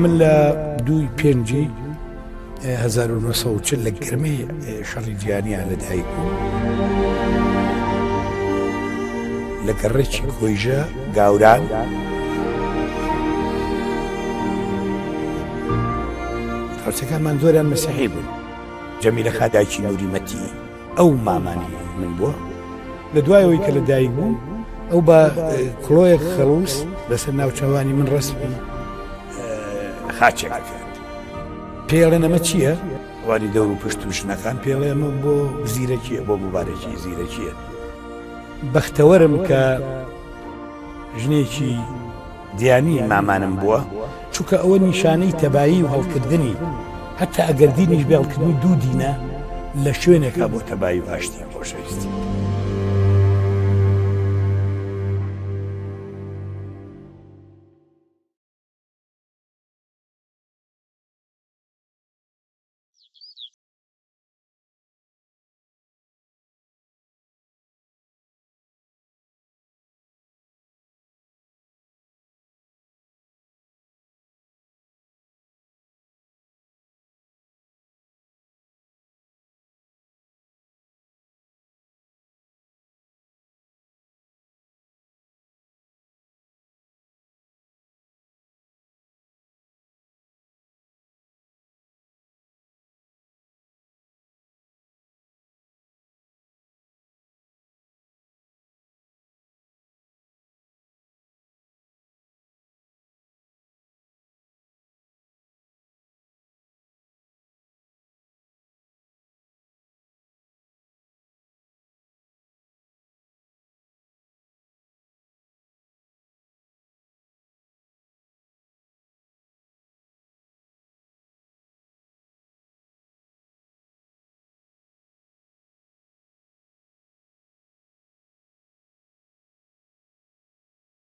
من لە دووی پێنجی 1940 لە گەرمەی شەڕی جیهانیان لە دایک بوو. لە گەڕێکی کۆیژە گاوران. هاوسەکانمان زۆریان مەسیحی بوون. جەمیلە خا دایکی نوری مەتی ئەو مامانی من بووە. لە دوای ئەوەی کە لە دایک بووم ئەو بە کڵۆیەک خەڵوس لەسەر ناوچەوانی من ڕەسمی خاچێک کرد. پێڵێن ئەمە چییە؟ وانی دەور و پشت و ژنەکان پێڵێ ئەمە بۆ زیرەکیە بۆ مبارەکی زیرەکیە. بەختەوەرم کە ژنێکی دیانی مامانم بووە چونکە ئەوە نیشانەی تەبایی و هەڵکردنی هەتا ئەگەر دینیش بێ هەڵکردنی دوو دینە لە شوێنێکا بۆ تەبایی و ئاشتی و خۆشەویستی.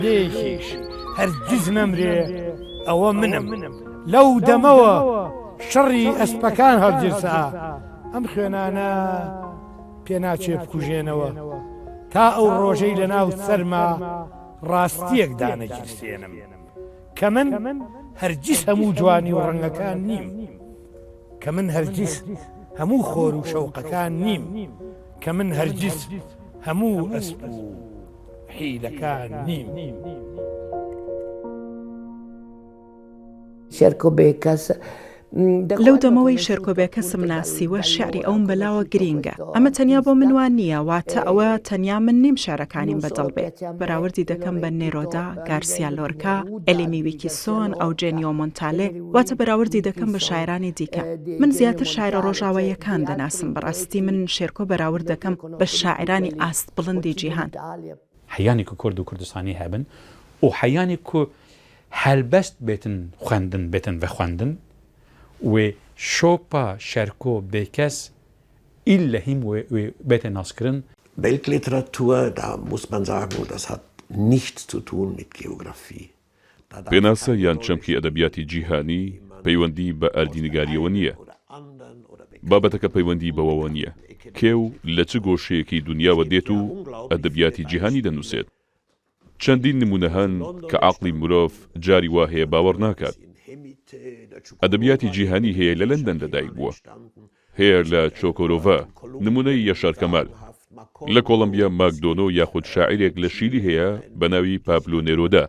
لێکیش هەرگیز نەمرێ ئەوە منم لەو دەمەوە شەڕی ئەسپەکان هەڵگیرسا ئەم خوێنانە پێناچێ بکوژێنەوە تا ئەو ڕۆژەی لە ناو سەرما ڕاستیەک دانەگیرسێنم کە من هەرگیز هەموو جوانی و ڕەنگەکان نیم کە من هەرگیز هەموو خۆر و شەوقەکان نیم کە من هەرگیز هەموو ئەسپ و حیلەکان نیم. شێرکۆ بێکەس لەو دەمەوەی شێرکۆ بێکەسم ناسیوە شیعری ئەوم بەلاوە گرینگە. ئەمە تەنیا بۆ من وا نییە، واتە ئەوە تەنیا من نیم شیعرەکانیم بە دڵ بێ. بەراوردی دەکەم بە نێرۆدا، گارسیا لۆرکا، ئێلیمی ویکیسۆن، ئەوجێنیۆ مۆنتالێ، واتە بەراوردی دەکەم بە شاعیرانی دیکە. من زیاتر شاعیرە ڕۆژاواییەکان دەناسم، بەڕاستی من شێرکۆ بەراورد دەکەم بە شاعیرانی ئاست بڵندی جیهان. حەیانی کو کورد و کوردستانی هەبن و حەیانی کو هەلبەست بێتن خوەندن بێتن ڤەخوەندن وێ شۆپا شەرکۆ بێکەس ئیللە هیم وێ وێ بێتە ناسکرن. Weltliteratur, da muss man sagen, das hat nichts zu tun mit Geographie. پێناسە یان چەمکی ئەدەبیاتی جیهانی پەیوەندی بە ئەردینگارییەوە نییە. بابەتەکە پەیوەندی بەوەوە نییە کێ و لە چ گۆشەیەکی دونیاوە دێت و ئەدەبیاتی جیهانی دەنووسێت. چەندین نموونە هەن کە عەقڵی مرۆڤ جاری وا هەیە باوەڕ ناکات. ئەدەبیاتی جیهانی هەیە لە لەندەن لەدایک بووە. هەیە لە چۆکۆرۆڤا، نموونەی یەشار کەمال. لە کۆڵەمبیا ماکدۆنۆ یاخود شاعیرێک لە شیلی هەیە بە ناوی پابلۆ نێرۆدا.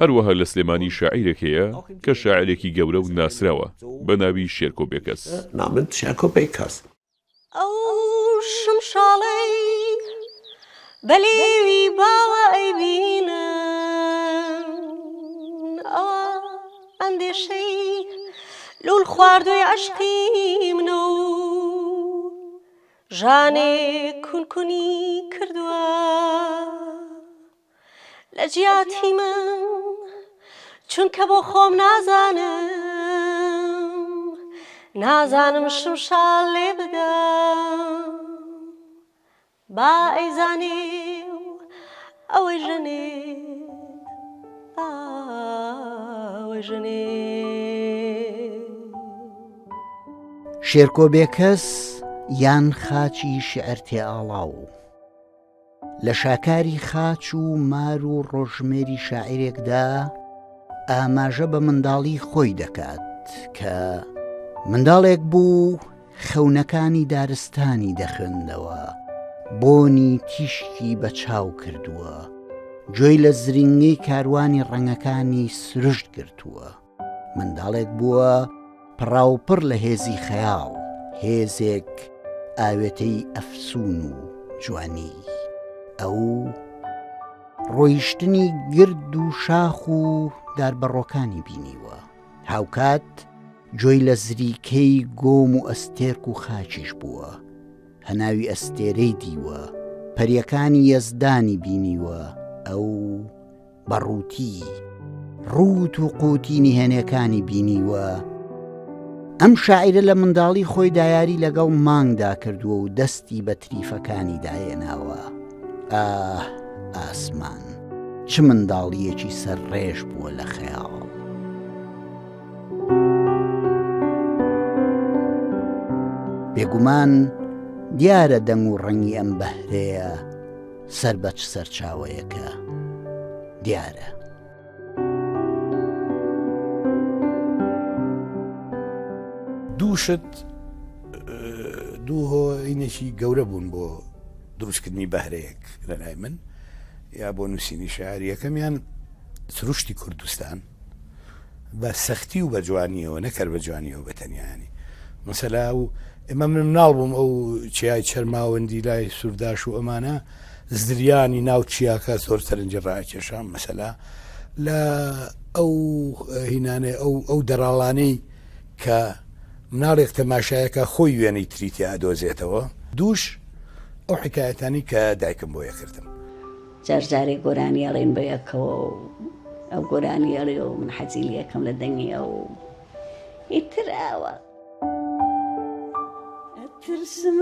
هەروەها لە سلێمانی شاعیرێک هەیە کە شاعیرێکی گەورە و ناسراوە بە ناوی شێرکۆ بێکەس. ئەو شمشاڵەی بە لێوی باوە ئەیبینم ئەوە ئەندێشەی لوول خواردووی عەشقی منە و ژانێ کونکونی کردووە لە جیاتی من چونکە بۆ خۆم نازانم نازانم شمشاڵ لێ بدەم با ئەیزانێ و ئەوەی ژەنێ ئەوەی ژەنێ. شێرکۆ بێکەس یان خاچی شیعر تێئاڵاو. لە شاکاری خاچ و مار و ڕۆژژمێری شاعیرێکدا. ئاماژە بە منداڵی خۆی دەکات کە منداڵێک بوو خەونەکانی دارستانی دەخوێندەوە، بۆنی تیشکی بە چاو کردووە، گوێی لە زرینگەی کاروانی ڕەنگەکانی سروشت گرتووە. منداڵێک بووە پڕاوپڕ لە هێزی خەیاڵ، هێزێک ئاوێتەی ئەفسوون و جوانی. ئەو ڕۆیشتنی گرد و شاخ و داربەڕۆکانی بینیوە. هاوکات گوێی لە زریکەی گۆم و ئەستێرک و خاکیش بووە، هەناوی ئەستێرەی دیوە، پەرییەکانی یەزدانی بینیوە، ئەو بە ڕووتی، ڕووت و قووتی نهێنێکانی بینیوە. ئەم شاعیرە لە منداڵی خۆیدا یاری لەگەڵ مانگدا کردووە و دەستی بە تریفەکانیدا هێناوە. ئاه ئاسمان، چ منداڵییەکی سەرڕێژ بووە لە خەیاڵ. بێگومان دیارە دەنگ و ڕەنگی ئەم بەهرەیە سەر بە چ سەرچاوەیەکە دیارە. دوو شت دوو هۆینێکی گەورە بوون بۆ دروستکردنی بەهرەیەک لە لای من یا بۆ نووسینی شعر یەکەمیان سروشتی کوردستان بە سەختی و بە جوانیەوە نەکەر بە جوانیەوە بە تەنیانی مەسەلا و ئێمە من مناڵ بووم ئەو چیای چەرماوەندی لای سورداش و ئەمانە زریانی ناو چیاکە زۆر سەرنجی ڕاکێشام مەسەلا لە ئەو هینانێ ئەو ئەو دەراڵانەی کە مناڵێک تەماشایەکە خۆی وێنەی تری تیا ئەدۆزێتەوە دووش ئەو حکایەتانی کە دایکم بۆ یەکردم. جار جارێ گۆرانی ئەڵێن بە یەکەوە و ئەو گۆرانی ئەڵێ و من حەزی لێ ئەکەم لە دەنگی ئەو ئیتر ئاوا. ئەترسم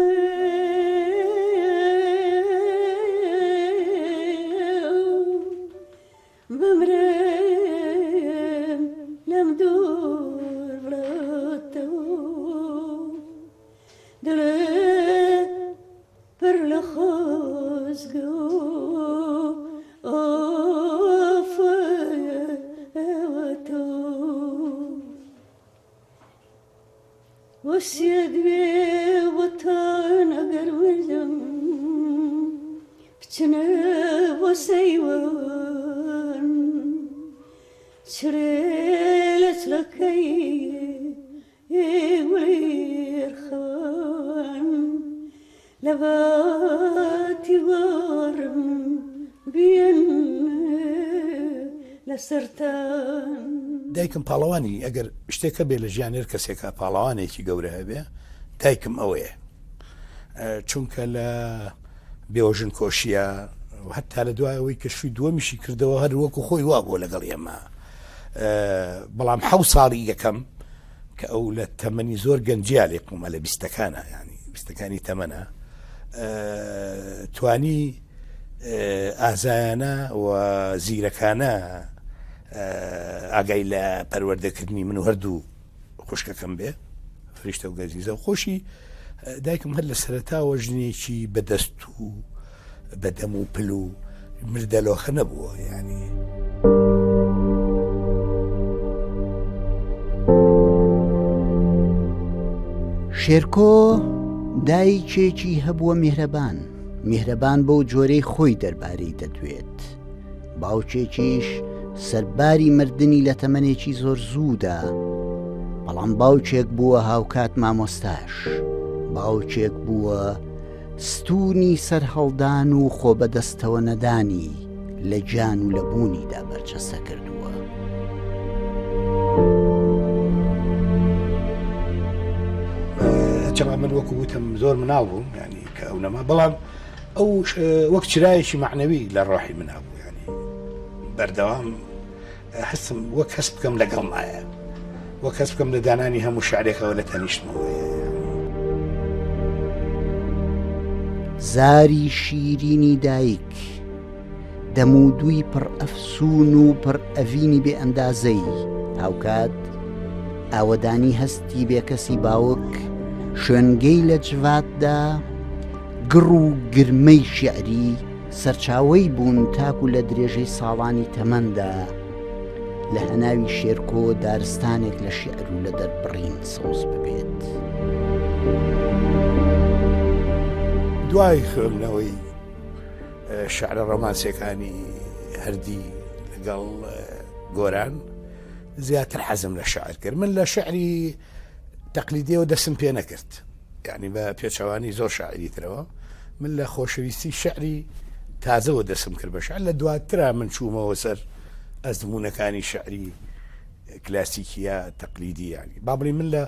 بمرم لەم دوور وڵاتەوە دڵم پڕ لە خۆزگە و ئافەتەوە. وەسیەت بێ بۆتان ئەگەر مردم بچنە بۆ سەیوان چرێ لە چڵەکەی گوڵی ڕخان لە باتی گۆڕم بیەن لە سەرتان. دایکم پاڵەوانی ئەگەر شتێک هەبێ لە ژیان هەر کەسێکا پاڵەوانێکی گەورە هەبێ دایکم ئەوەیە چونکە لە بێوەژن کۆشیە هەتا لە دوای ئەوەی کە شووی دووەمیشی کردەوە هەر وەکو خۆی وا بووە لەگەڵ ئێمە بەڵام حەو ساڵی یەکەم کە ئەو لە تەمەنی زۆر گەنجیا لێ قومە لە بیستەکانە ینی بیستەکانی تەمەنە توانی ئازایانە و زیرەکانە ئاگای لە پەروەردەکردنی من و هەردوو خوشکەکەم بێ فریشتە و گەزیزە و خۆشی دایکم هەر لە سەرەتاوە ژنێکی بەدەست و بەدەم و پل و مردەلۆخە نەبووە ینی. شێرکۆ دایکێکی هەبووە میهرەبان، میهرەبان بەو جۆرەی خۆی دەربارەی دەدوێت. باوکێکیش سەرباری مردنی لە تەمەنێکی زۆر زوودا، بەڵام باوکێک بووە هاوکات مامۆستاش، باوکێک بووە ستوونی سەرهەڵدان و خۆبەدەستەوە نەدانی لە گیان و لە بوونیدا بەرجەستە کردووە. چما من وەکو وتم زۆر مناڵ بووم ینی کە ئەو نەما بەڵام ئەو وەک چرایەکی معنەوی لە ڕۆحی منا بوو ینی بەردەوام هەستم وەک هەست بکەم لەگەڵ مایە وەک هەست بکەم لە دانانی هەموو شعرێکەوە لە تەنیشتمەوە زاری شیرینی دایک دەم و دووی پڕ ئەفسوون و پڕ ئەڤینی بێ ئەندازەی هاوکات ئاوەدانی هەستی بێکەسی باوک شوێنگەی لە جڤاتدا گڕ و گرمەی شیعری سەرچاوەی بوون تاکو لە درێژەی ساڵانی تەمەندا. لە هەناوی شێرکۆ دارستانێک لە شیعر و لە دەربڕین سەوز ببێت. دوای خوێندنەوەی شعرە ڕۆمانسیەکانی هەردی لەگەڵ گۆران زیاتر حەزم لە شعر کرد من لە شعری تەقلیدیەوە دەسم پێ نەکرد یعنی بە پێچەوانی زۆر شاعری ترەوە من لە خۆشەویستی شعری تازەوە دەسم کرد بە شعر لە دواترا من چوومەوە سەر ئەزمونونەکانی شعری کلاسیکیە تەقلیدی یانی با بڵێین من لە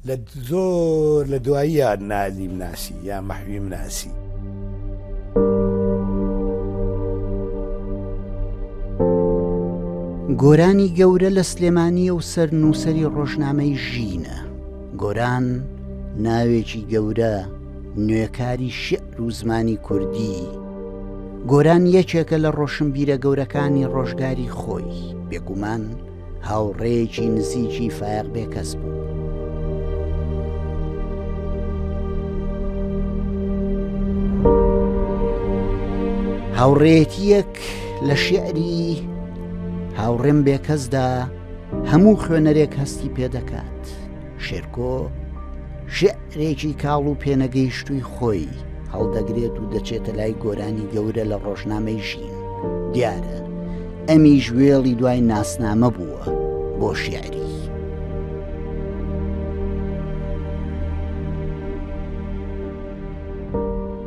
لە زۆر لە دواییە نالیم ناسی یا مەحویم ناسی. گۆرانی گەورە لە سلێمانییە و سەرنووسەری ڕۆژنامەی ژینە. گۆران ناوێکی گەورە، نوێکاری شیعر و زمانی کوردی. گۆران یەکێکە لە ڕۆشنبیرە گەورەکانی ڕۆژگاری خۆی، بێگومان هاوڕێیەکی نزیکی فایەق بێکەس بوو. هاوڕێیەتییەک لە شیعری هاوڕێم بێکەسدا هەموو خوێنەرێک هەستی پێدەکات. شێرکۆ شیعرێکی کاڵ و پێنەگەیشتووی خۆی هەڵدەگرێت و دەچێتە لای گۆرانی گەورە لە ڕۆژنامەی ژین. دیارە ئەمیش وێڵی دوای ناسنامە بووە بۆ شیعری.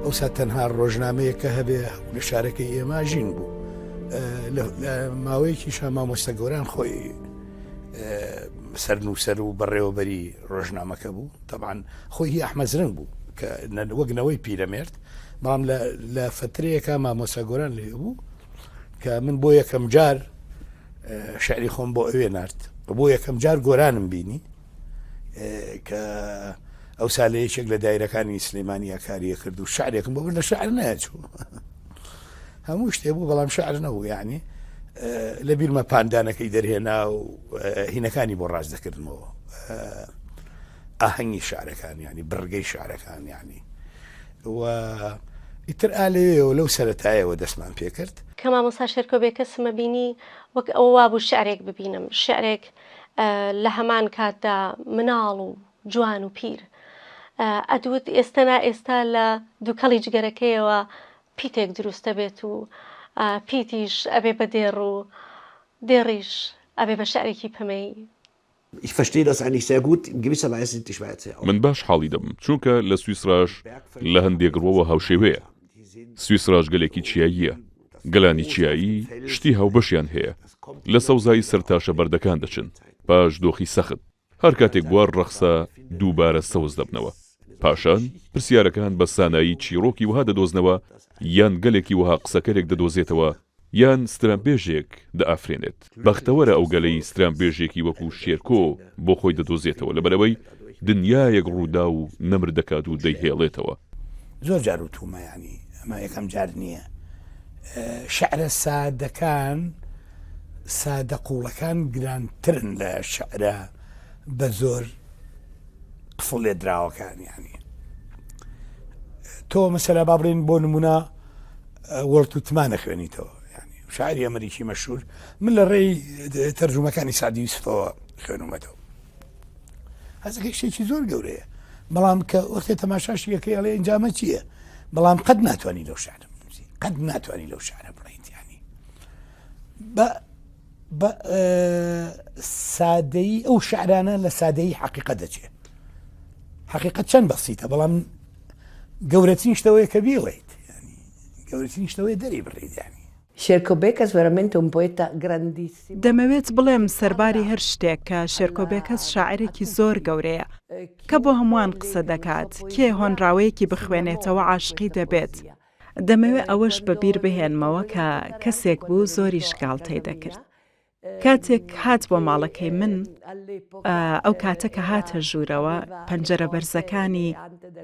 ئەوسا تەنها ڕۆژنامەیەک کە هەبێ لە شارەکەی ئێمە ژین بوو. لە ماوەیەکیشا مامۆستا گۆران خۆی سەرنووسەر و بەڕێوەبەری ڕۆژنامەکە بوو تەبعەن خۆی هی ئەحمەد زرنگ بوو کە وەک نەوەی پیرەمێرد بەڵام لە فترەیەکە مامۆستا گۆران لێ بوو کە من بۆ یەکەم جار شعری خۆم بۆ ئەوێ نارد بۆ یەکەم جار گۆرانم بینی کە ئەو سالە یەکێک لە دایرەکانی سلێمانیا کاریە کرد و شعرێکم بۆ لە شعر ناچوو هەموو شتێ بوو بەڵام شعر نەبوو یعنی لە بیرمە پاندانەکەی دەرهێنا و هینەکانی بۆ ڕاست دەکردمەوە ئاهەنگی شعرەکان ینی بڕگەی شعرەکان ینی و ئیتر ئالەوێەوە لەو سەتایەوە دەستمان پێکرد. کە مامۆستا شێرکۆ بێکەسمە بینی وەک ئەوە وابوو شعرێک ببینم شعرێک لە هەمان کاتدا مناڵ و جوان و پیر ئەدوت ئێستا نا ئێستا لە دووکەڵی جگەرەکەیەوە پیتێک دروست ئەبێت و پیتیش ئەبێ بە دێڕ و دێڕیش ئەبێ بە شعرێکی پەمەیی. Ich verstehe das eigentlich sehr gut, in gewisser Weise sind die Schweizer ja auch. من باش حاڵی دەبم، چونکە لە سویسراش لە هەندێک ڕووەوە هاوشێوەیە. سویسراش گەلێکی چیاییە. گەلانی چیایی شتی هاوبەشیان هەیە. لە سەوزایی سەر تاشە بەردەکان دەچن پاش دۆخی سەخت. هەر کاتێک بوار ڕەخسا دووبارە سەوز دەبنەوە. پاشان پرسیارەکان بە سانایی چیڕۆکی وەها دەدۆزنەوە یان گەلێکی وەها قسەکەرێک دەدۆزێتەوە یان سترانبێژێک دەئافرێنێت. بەختەوەرە ئەو گەلەی سترانبێژێکی وەکو شێرکۆ بۆ خۆی دەدۆزێتەوە لەبەرئەوەی دنیایەک ڕووداو نەمر دەکات و دەیهێڵێتەوە. زۆر جار وتومە یانی ئەمە یەکەم جار نییە شعرە سادەکان سادە قوڵەکان گرانترن لە شعرە بە زۆر قفڵ لێدراوەکان یانی تۆ مەسەلا با بڵێین بۆ نمونە وەڵت و تمانە خوێنیتەوە ینی شاعری ئەمریکی مەشهور من لە ڕێی تەرجومەکانی سعدی یوسفەوە خوێنومەتەوە هەزەکەی شتێکی زۆر گەورەیە بەڵام کە وەختێ تەماشاشی یەکەی ئەڵێ ئینجامە چییە بەڵام قەت ناتوانانی لەو شعرە بنووسی قەت ناتوانانی لەو شعرە بڵێیت ینی بە بە سادەیی ئەو شعرانە لە سادەیی حەقیقەت دەچێت حەقیقەت چەند بەسیتە بەڵام گەورەترین شتەوەیە کە بیڵێیت گەورەترین شتەوەیە دەری بڕیت ینی Sherko Bekas veramente un poeta grandissimo. دەمەوێت بڵێم سەرباری هەر شتێک کە شێرکۆ بێکەس شاعیرێکی زۆر گەورەیە کە بۆ هەمووان قسە دەکات، کێ هۆنراوەیەکی بخوێنێتەوە عاشقی دەبێت، دەمەوێت ئەوەش بە بیر بهێنمەوە کە کەسێک بوو زۆریش گاڵتەی دەکرد. کاتێک هات بۆ ماڵەکەی من، ئەو کاتە کە هاتە ژوورەوە، پەنجەرە بەرزەکانی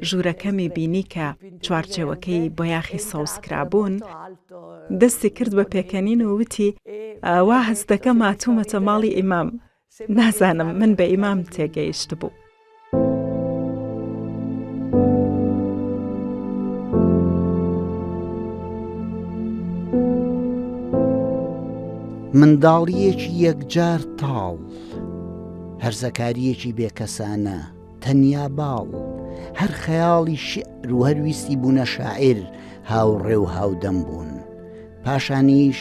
ژوورەکەمی بینی کە چوارچێوەکەی بۆیاخی سەوز کرابوون، دەستی کرد بە پێکەنین و وتی، وا هەست دەکەم هاتوومەتە ماڵی ئیمام. نازانم من بە ئیمام تێگەیشتبوو. منداڵییەکی یەکجار تاڵ، هەرزەکارییەکی بێکەسانە، تەنیا باڵ، هەر خەیاڵی شیعر و هەر ویستی بوونە شاعیر هاوڕێ و هاودەم بوون. پاشانیش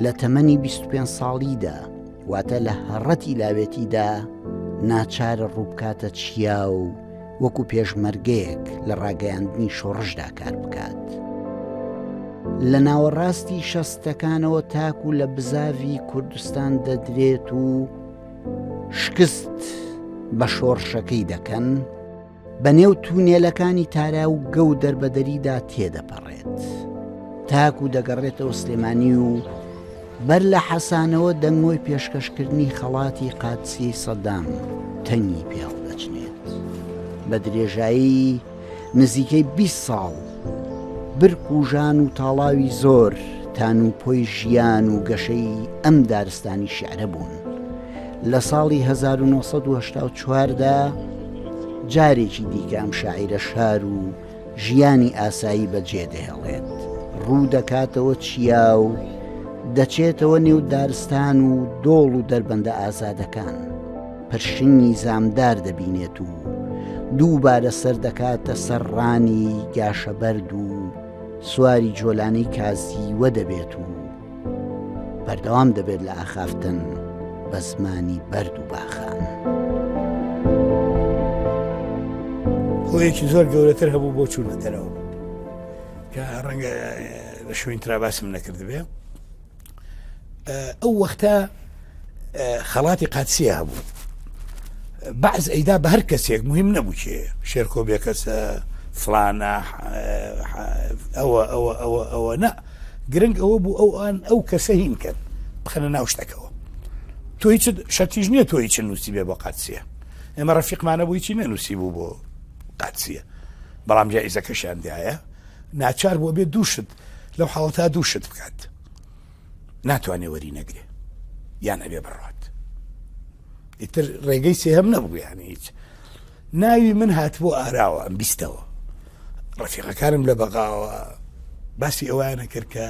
لە تەمەنی 25 ساڵیدا، واتە لە هەڕەتی لاوێتیدا ناچارە ڕووبکاتە چیا و وەکو پێشمەرگەیەک لە ڕاگەیاندنی شۆڕشدا کار بکات. لە ناوەڕاستی شەستەکانەوە تاکو لە بزاڤی کوردستان دەدرێت و شکست بە شۆڕشەکەی دەکەن، بە نێو تونێلەکانی تاراوگە و دەربەدەریدا تێدەپەڕێت. تاکو دەگەڕێتەوە سلێمانی و بەر لە حەسانەوە دەنگۆی پێشکەشکردنی خەڵاتی قادسیەی سەدام تەنگی پێ هەڵدەچنێت. بە درێژایی نزیکەی 20 ساڵ برک و ژان و تاڵاوی زۆر تانوپۆی ژیان و گەشەی ئەم دارستانی شیعرە بوون. لە ساڵی 1984 دا جارێکی دیکە ئەم شاعیرە شار و ژیانی ئاسایی بە جێ دەهێڵێت، ڕوو دەکاتەوە چیا و دەچێتەوە نێو دارستان و دۆڵ و دەربەندە ئازادەکان، پرشنگی زامدار دەبینێت و دووبارە سەر دەکاتە سەر ڕانی گاشەبەرد و سواری جۆلانەی کازیوە دەبێت و بەردەوام دەبێت لە ئاخافتن بە زمانی بەرد و باخان. هۆیەکی زۆر گەورەتر هەبوو بۆ چوونە دەرەوە کە ڕەنگە لە شوێن ترا باسم نەکردبێ ئەو وەختە خەڵاتی قادسیە هەبوو بەعس ئەیدا بە هەر کەسێک مهم نەبوو کێ شێرکۆ بێکەسە فلانە ئەوە ئەوە ئەوە ئەوە نە گرنگ ئەوە بوو ئەو ئان ئەو کەسە هین کەن بخەنە ناو شتەکەوە تۆ هیچ شەرتیش نییە تۆ هیچ نووسی بێ بۆ قادسیە ئێمە ڕەفیقمانە بوو هیچی نەنووسی بوو بۆ قادسیە بەڵام جایزەکەشیان دیایە ناچار بووە بێ دوو شت لەو حاڵەتا دوو شت بکات ناتوانێ وەری نەگرێ یان ئەبێ بڕات ئیتر ڕێگەی سێهەم نەبوو یانی هیچ ناوی من هاتبوو ئاراوە ئەم بیستەوە ڕەفیقەکانم لە بەغاوە باسی ئەویانە کرد کە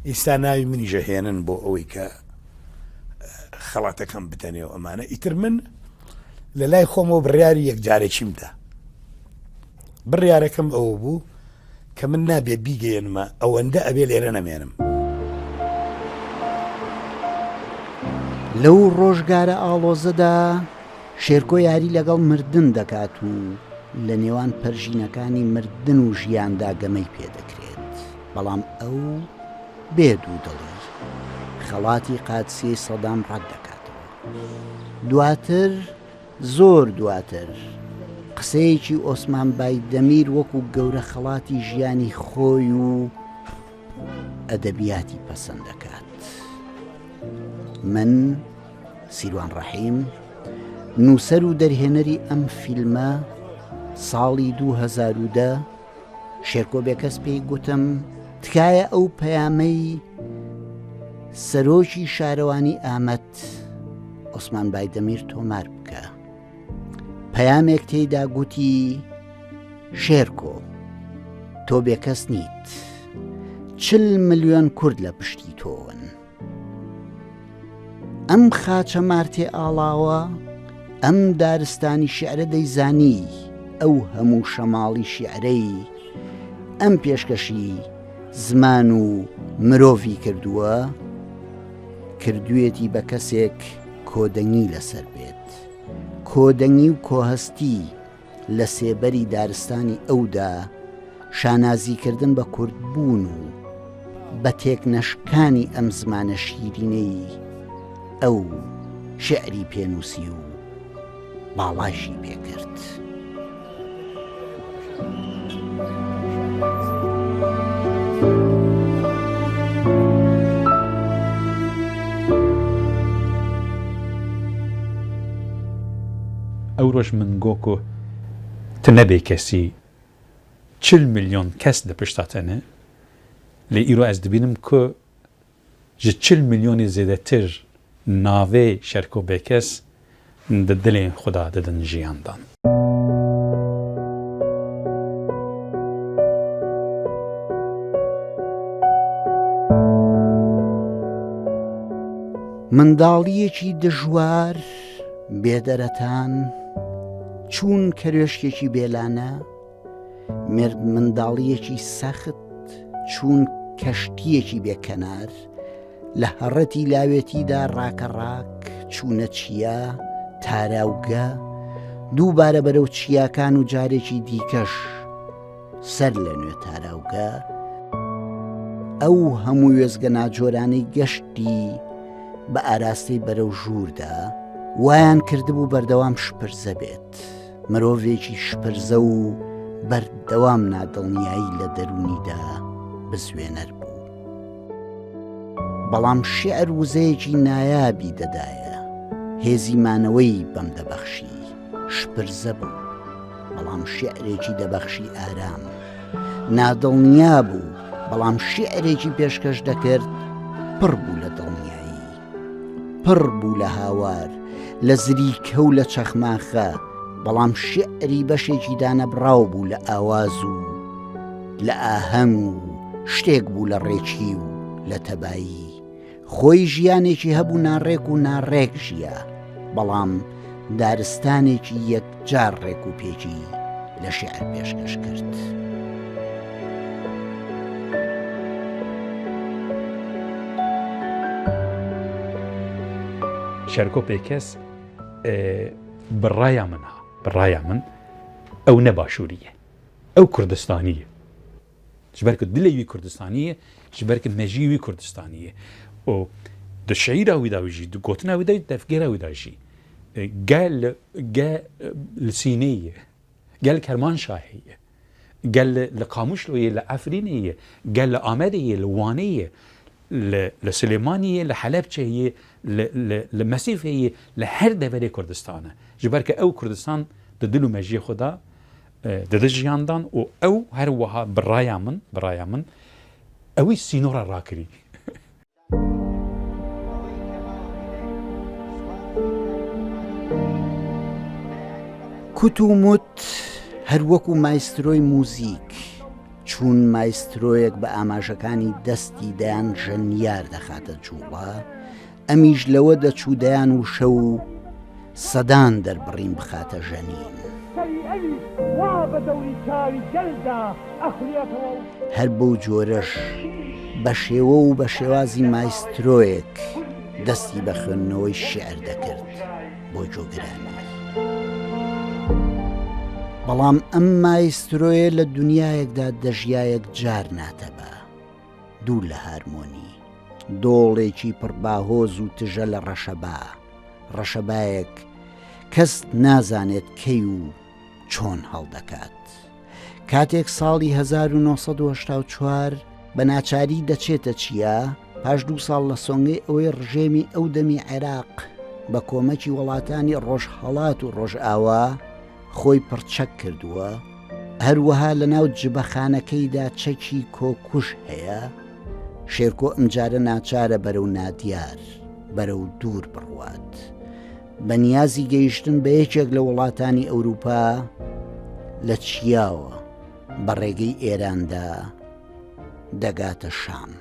ئیستا ناوی منی ژەهێنن بۆ ئەوەی کە خەڵاتەکەم بدەنێ و ئەمانە ئیتر من لە لای خۆمەوە بڕیاری یەکجارێکیم دا بڕیارەکەم ئەوە بوو کە من نابێ بیگەیەنمە ئەوەندە ئەبێ لێرە نەمێنم. لەو ڕۆژگارە ئاڵۆزەدا شێرکۆ یاری لەگەڵ مردن دەکات و لە نێوان پەرژینەکانی مردن و ژیاندا گەمەی پێ دەکرێت، بەڵام ئەو بێ دوودڵی خەڵاتی قادسیەی سەدام ڕەت دەکاتەوە. دواتر زۆر دواتر قسەیەکی ئۆسمان بایدەمیر وەکو گەورە خەڵاتی ژیانی خۆی و ئەدەبیاتی پەسەند دەکات. من سیروان ڕەحیم نووسەر و دەرهێنەری ئەم فیلمە ساڵی 2010 شێرکۆ بێکەس پێی گوتم تکایە ئەو پەیامەی سەرۆکی شارەوانی ئامەد عوسمان بایدەمیر تۆمار بکە پەیامێک تێیدا گوتی شێرکۆ تۆ بێکەس نیت چل ملیۆن کورد لە پشتی تۆون ئەم خاچە مارتێ ئاڵاوە ئەم دارستانی شعرە دەیزانی ئەو هەموو شەماڵی شیعرەی ئەم پێشکەشی زمان و مرۆڤی کردووە کردوێتی بە کەسێک کۆدەنگی لەسەر بێت کۆدەنگی و کۆهەستی لە سێبەری دارستانی ئەودا شانازیکردن بە کوردبوون و بە تێکنەشکانی ئەم زمانە شیرینەی ئەو شیعری پێنووسی و باڵایشی پێکرد. ئەو ڕۆژ من گۆ کو ت نەبێ کەسی چل ملیۆن کەس لە پشتا تەنە لێ ئیرۆ ئەز دبینم کو ژ چل ملیۆنی زێدەتر ناڤێ شەرکۆ بێکەس د دلێن خودا ددن ژیان دان. منداڵییەکی دژوار، بێدەرەتان، چوون کەروێشکێکی بێلانە، مێردمنداڵییەکی سەخت، چوون کەشتییەکی بێ کەنار، لە هەڕەتی لاوێتیدا ڕاکەڕاک، چوونە چیا، تاراوگە، دووبارە بەرەو چیاکان و جارێکی دیکەش سەر لە نوێ تاراوگە، ئەو هەموو وێزگە ناجۆرانەی گەشتی بە ئاراستەی بەرەو ژووردا، وایان کردبوو بەردەوام شپرزە بێت. مرۆڤێکی شپرزە و بەردەوام نادڵنیایی لە دەروونیدا بزوێنەر بوو. بەڵام شیعر وزەیەکی نایابی دەدایە، هێزی مانەوەی بەم دەبەخشی. شپرزە بوو، بەڵام شیعرێکی دەبەخشی ئارام. نادڵنیا بوو، بەڵام شیعرێکی پێشکەش دەکرد پڕ بوو لە دڵنیایی. پڕ بوو لە هاوار، لە زریکە و لە چەخماخە، بەڵام شیعری بەشێکی دانەبڕاو بوو لە ئاواز و لە ئاهەنگ و شتێک بوو لە ڕێکی و لە تەبایی. خۆی ژیانێکی هەبوو ناڕێک و ناڕێک ژیا، بەڵام دارستانێکی یەکجار ڕێک و پێکی لە شیعر پێشکەش کرد. شێرکۆ بێکەس بە ڕایا من ها بە ڕایا من ئەو نە باشووریە ئەو کوردستانیە ji ber ku dilê wî Kurdistanî ye, ji ber ku mejiyê wî Kurdistanî ye û di şiîra wî de wî jî, di gotina wî de jî, di tevgera wî de jî ge li ge li Sînê ye, ge li Kermanşahê ye, ge li li Qamişloyê ye, li Efrînê ye, ge li Amedê ye, li Wanê ye, li li Silêmaniyê ye, li Helebçeyê ye, li li li Mesîfê ye, li her deverê Kurdistan e. Ji ber ku ew Kurdistan di dil û mejiyê xwe de Dide jiyandan û ew her wiha bi raya min, bi raya min ewî sînora rakirî. کوت و مت هەر وەکو مایسترۆی موزیک، چوون مایسترۆیەک بە ئاماژەکانی دەستی دەیان ژەنیار دەخاتە جووڵە، ئەمیش لەوە دەچوو دەیان وشە و سەدان دەربڕین بخاتە ژەنین. هەر بەو جۆرەش بە شێوە و بە شێوازی مایسترۆیەک دەستی بە خوێندنەوەی شیعر دەکرد بۆ گوێگرانی. بەڵام ئەم مایسترۆیە لە دونیایەکدا دەژیا یەکجار ناتەبا. دوور لە هارمۆنی. دۆڵێکی پڕ باهۆز و تژە لە ڕەشەبا، ڕەشەبایەک کەس نازانێت کەی و چۆن هەڵدەکات. کاتێک ساڵی 1984 بە ناچاری دەچێتە چیا، پاش دوو ساڵ لە سۆنگەی ئەوەی ڕژێمی ئەو دەمی عێراق بە کۆمەکی وڵاتانی ڕۆژهەڵات و ڕۆژئاوا خۆی پڕچەک کردووە، هەروەها لەناو جبەخانەکەیدا چەکی کۆکوژ هەیە، شێرکۆ ئەمجارە ناچارە بەرەو نادیار، بەرەو دوور بڕوات. بە نیازی گەیشتن بە یەکێک لە وڵاتانی ئەوروپا لە چیاوە بە ڕێگەی ئێراندا دەگاتە شام.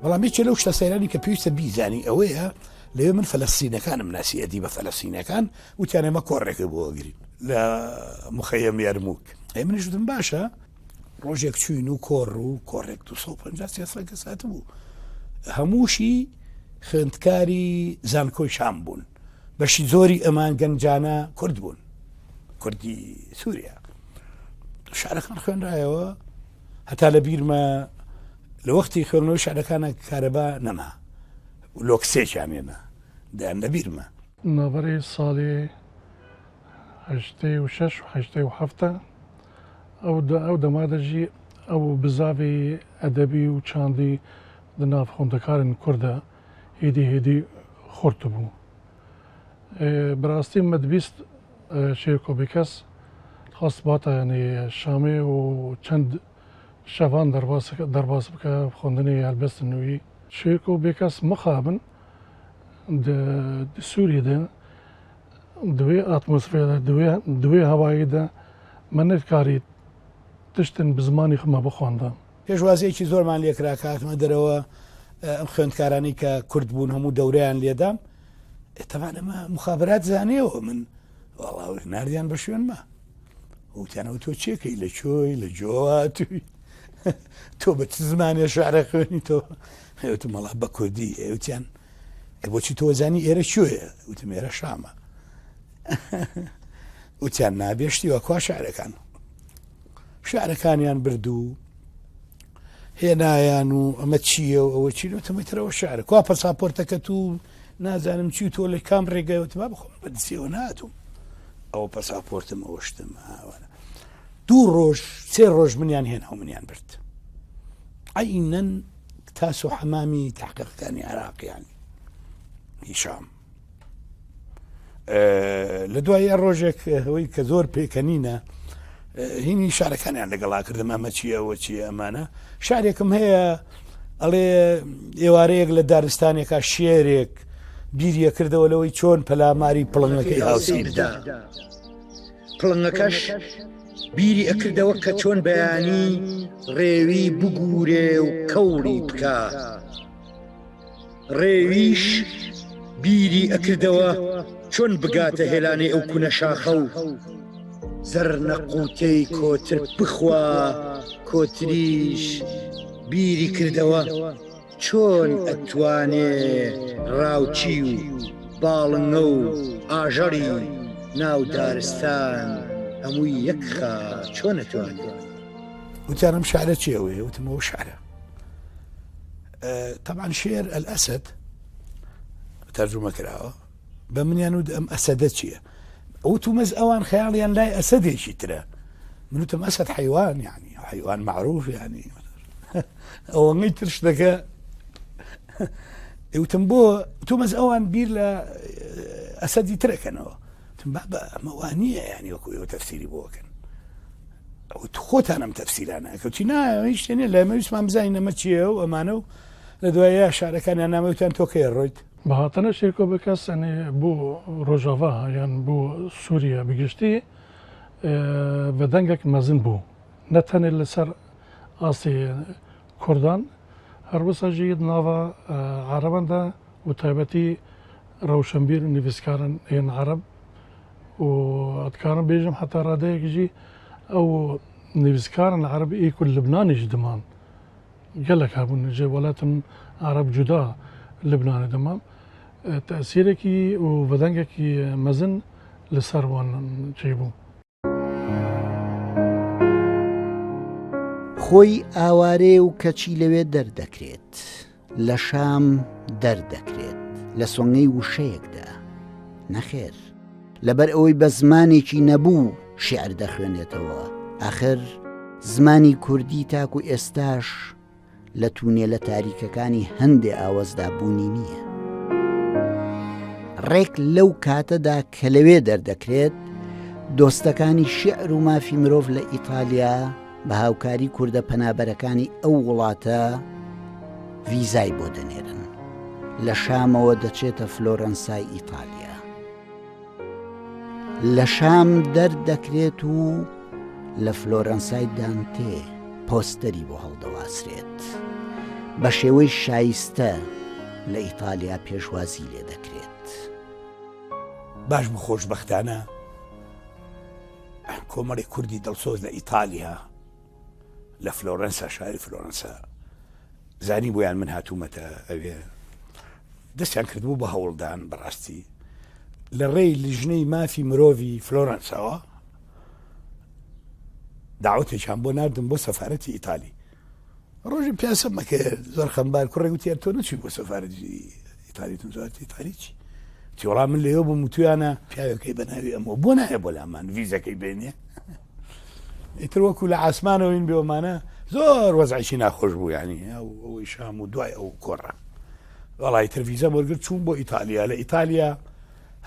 بەڵام یەکێ لەو شتە سەیرانی کە پێویستە بیزانی ئەوەیە لەوێ من فەلەستینەکانم ناسی ئەدیبە فەلەستینەکان وتیان ئێمە کۆڕێکە بۆ ئەگرین لە مخەیەم یەرموک ئەی منیش وتم باشە ڕۆژێک چوین و کۆڕ و کۆڕێک 250 300 کەس هاتبوو هەمووشی خوێندکاری زانکۆی شام بوون بەشی زۆری ئەمان گەنجانە کورد بوون کوردی سووریا شارەکان خوێنرایەوە هەتا لە بیرمە لە وەختی خوێندنەوەی شعرەکانە کارەبا نەما لۆکسێکیان هێنا دەیان لە بیرمە. ناڤەری ساڵی 86 و 87 ئەو ئەو دەما دە ژی ئەو بزاڤی ئەدەبی و چاندی د ناڤ خوندەکارن کورد دە هێدی هێدی خورت بوو. بەراستی مە دبیست شێرکۆ بێکەس خواست باتە یانی شامێ و چەند شەڤان دەرباس بکە خوندنی هەلبەستن نووی. شێرکۆ بێکەس مخابن د سووریە دە د وێ ئاتمۆسفێرە د وێ هەوایی دە مە نەدکاری تشتن bi زمانی خمە بخواندا. پێشوازییەکی زۆرمان لێکرا کە هاتمە دەرەوە. ئەم خوێندکارانی کە کورد بوون هەموو دەورەیان لێدام تەبان ئەمە مخابرات زانیەوە من وەڵا ناردیان بە شوێنمە وتیانەوە تۆ چێکەی لە چۆی لە جۆواتوی تۆ بە چ زمانێ شعرە خوێنی تۆ وتم وەڵا بە کوردی وتیان بۆچی تۆ زانی ئێرە کوێیە وتم ئێرە شامە وتیان نابێشتی وە کوا شعرەکان شعرەکانیان برد و هێنایان و ئەمە چییە و ئەوە چی وتم ترەوە شعر کوا پەساپۆرتەکەت و نازانم چی تۆ لە کام ڕێگەی وتم با بخۆم بە دزیەوە ناتوم ئەوە پەساپۆرتم ئەوە شتم ئاوانە دوو ڕۆژ سێ ڕۆژ منیان هێنا و منیان برد عینەن تاس و حەمامی تحقیقەکانی عێراقیانی هیشام لە دوای ڕۆژێک ئەوەی کە زۆر پێکەنینە هینی شارەکانیان لەگەڵا کردم ئەمە چییە ئەوە چییە ئەمانە شارێکم هەیە ئەڵێ ئێوارەیەک لە دارستانێکا شێرێک بیریە کردەوە لەوەی چۆن پەلاماری پڵنگەکەی هاوسی بدا پڵنگەکەش بیری ئەکردەوە کە چۆن بەیانی ڕێوی بگورێ و کەوڵی بکا. ڕێویش بیری ئەکردەوە چۆن بگاتە هێلانەی ئەو کونە شاخە و زەرنەقوتەی کۆتر بخوا، کۆتریش بیری کردەوە چۆن ئەتوانێ ڕاوچی و باڵنگە و ئاژەڵی ناو دارستان هەمووی یەک خا، چۆن ئەتوانێ. وتیان ئەم شعرە چییە؟ وتم ئەوە شعرە. تەبعەن شێر ئەلئەسەد تەرجومە کراوە بە منیان وت ئەم ئەسەدە چییە؟ وتومەز ئەوان خەیاڵیان لای ئەسەدێکی ترە من وتم ئەسەد حیوان یعنی حیوان معروف یعنی ئەوەنەی تر شتەکە وتم بۆ تومەز ئەوان بیر لە ئەسەدی ترەکەنەوە تم بابە ئەمە وانە ینی وەکو ئێوە تەفسیری بۆکەن خۆتان ئەم تەفسیرانە ئەکەوتی نا هیچ شتێ نییە لە ئێمە ویستمان بزانین ئەمە چییە و ئەمانە و لە دوایە شارەکانیان نامەوتیان تۆ کەی ڕۆیت؟ بە هاتنە شێرکۆ بێکەس یانی بۆ ڕۆژاڤا یان بۆ سووریە بە گشتی بە دەنگێک مەزن بوو نە تەنێ لەسەر ئاستی کوردان هەروسا ژی ناڤا عەرەبان دا و تایبەتی ڕەوشەنبیر و نڤیسکارن ێن عەرەب و ئەتکارم بێژم حتا ڕادەیەک ژی ئەو نڤیسکارن عەرەب ئی کو لبنانیش دمان گەلەک هەبوون ژێ وەلاتن عەرەب جودا لبنانێ دمان تەسیرێکی و بەدەنگێکی مەزن لەسەر وان چێ بوو. خۆی ئاوارەیە و کەچی لەوێ دەردەکرێت، لە شام دەردەکرێت، لە سۆنگەی وشەیەکدا. نەخێر، لەبەر ئەوەی بە زمانێکی نەبوو شیعر دەخوێنێتەوە، ئاخر زمانی کوردی تاکو ئێستاش لە تونێلە تاریکەکانی هەندێ ئاوەزدا بوونی نییە. ڕێک لەو کاتەدا کە لەوێ دەردەکرێت، دۆستەکانی شیعر و مافی مرۆڤ لە ئیتالیا بە هاوکاری کوردە پەنابەرەکانی ئەو وڵاتە ڤیزای بۆ دەنێرن. لە شامەوە دەچێتە فلۆرەنسای ئیتالیا. لە شام دەردەکرێت و لە فلۆرەنسای دانتێ پۆستەری بۆ هەڵدەواسرێت. بە شێوەی شایستە لە ئیتالیا پێشوازی لێ دەکرێت. باش بوو خۆشبەختانە کۆمەڵی کوردی دڵسۆز لە ئیتالیا لە فلۆرەنسا شاری فلۆرەنسا زانی بۆیان من هاتوومەتە ئەوێ دەستیان کردبوو بە هەوڵدان بەڕاستی لە ڕێی لیژنەی مافی مرۆڤی فلۆرەنسەوە داوەتێکیان بۆ ناردم بۆ سەفاەتی ئیتالی ڕۆژی پیاسە مەکە زۆر خەمبار کوڕێک وتی تۆ نەچوی بۆ سەفاەتی ئیتالی تم زۆرتی ئیتالی چی تیوەڵا من لێوە بووم وتویانە پیاوەکەی بە ناوی ئەمەوە بۆ نایە بۆ لامان ڤیزەکەی بێنێ ئیتر وەکو لە عاسمانەوەین بێوەمانە زۆر وەزعێکی ناخۆش بوو ینی ئەو ئەوەی شام و دوای ئەو کۆڕە وەڵی تر ڤیزەم وەرگرت چوون بۆ ئیتالیا لە ئیتالیا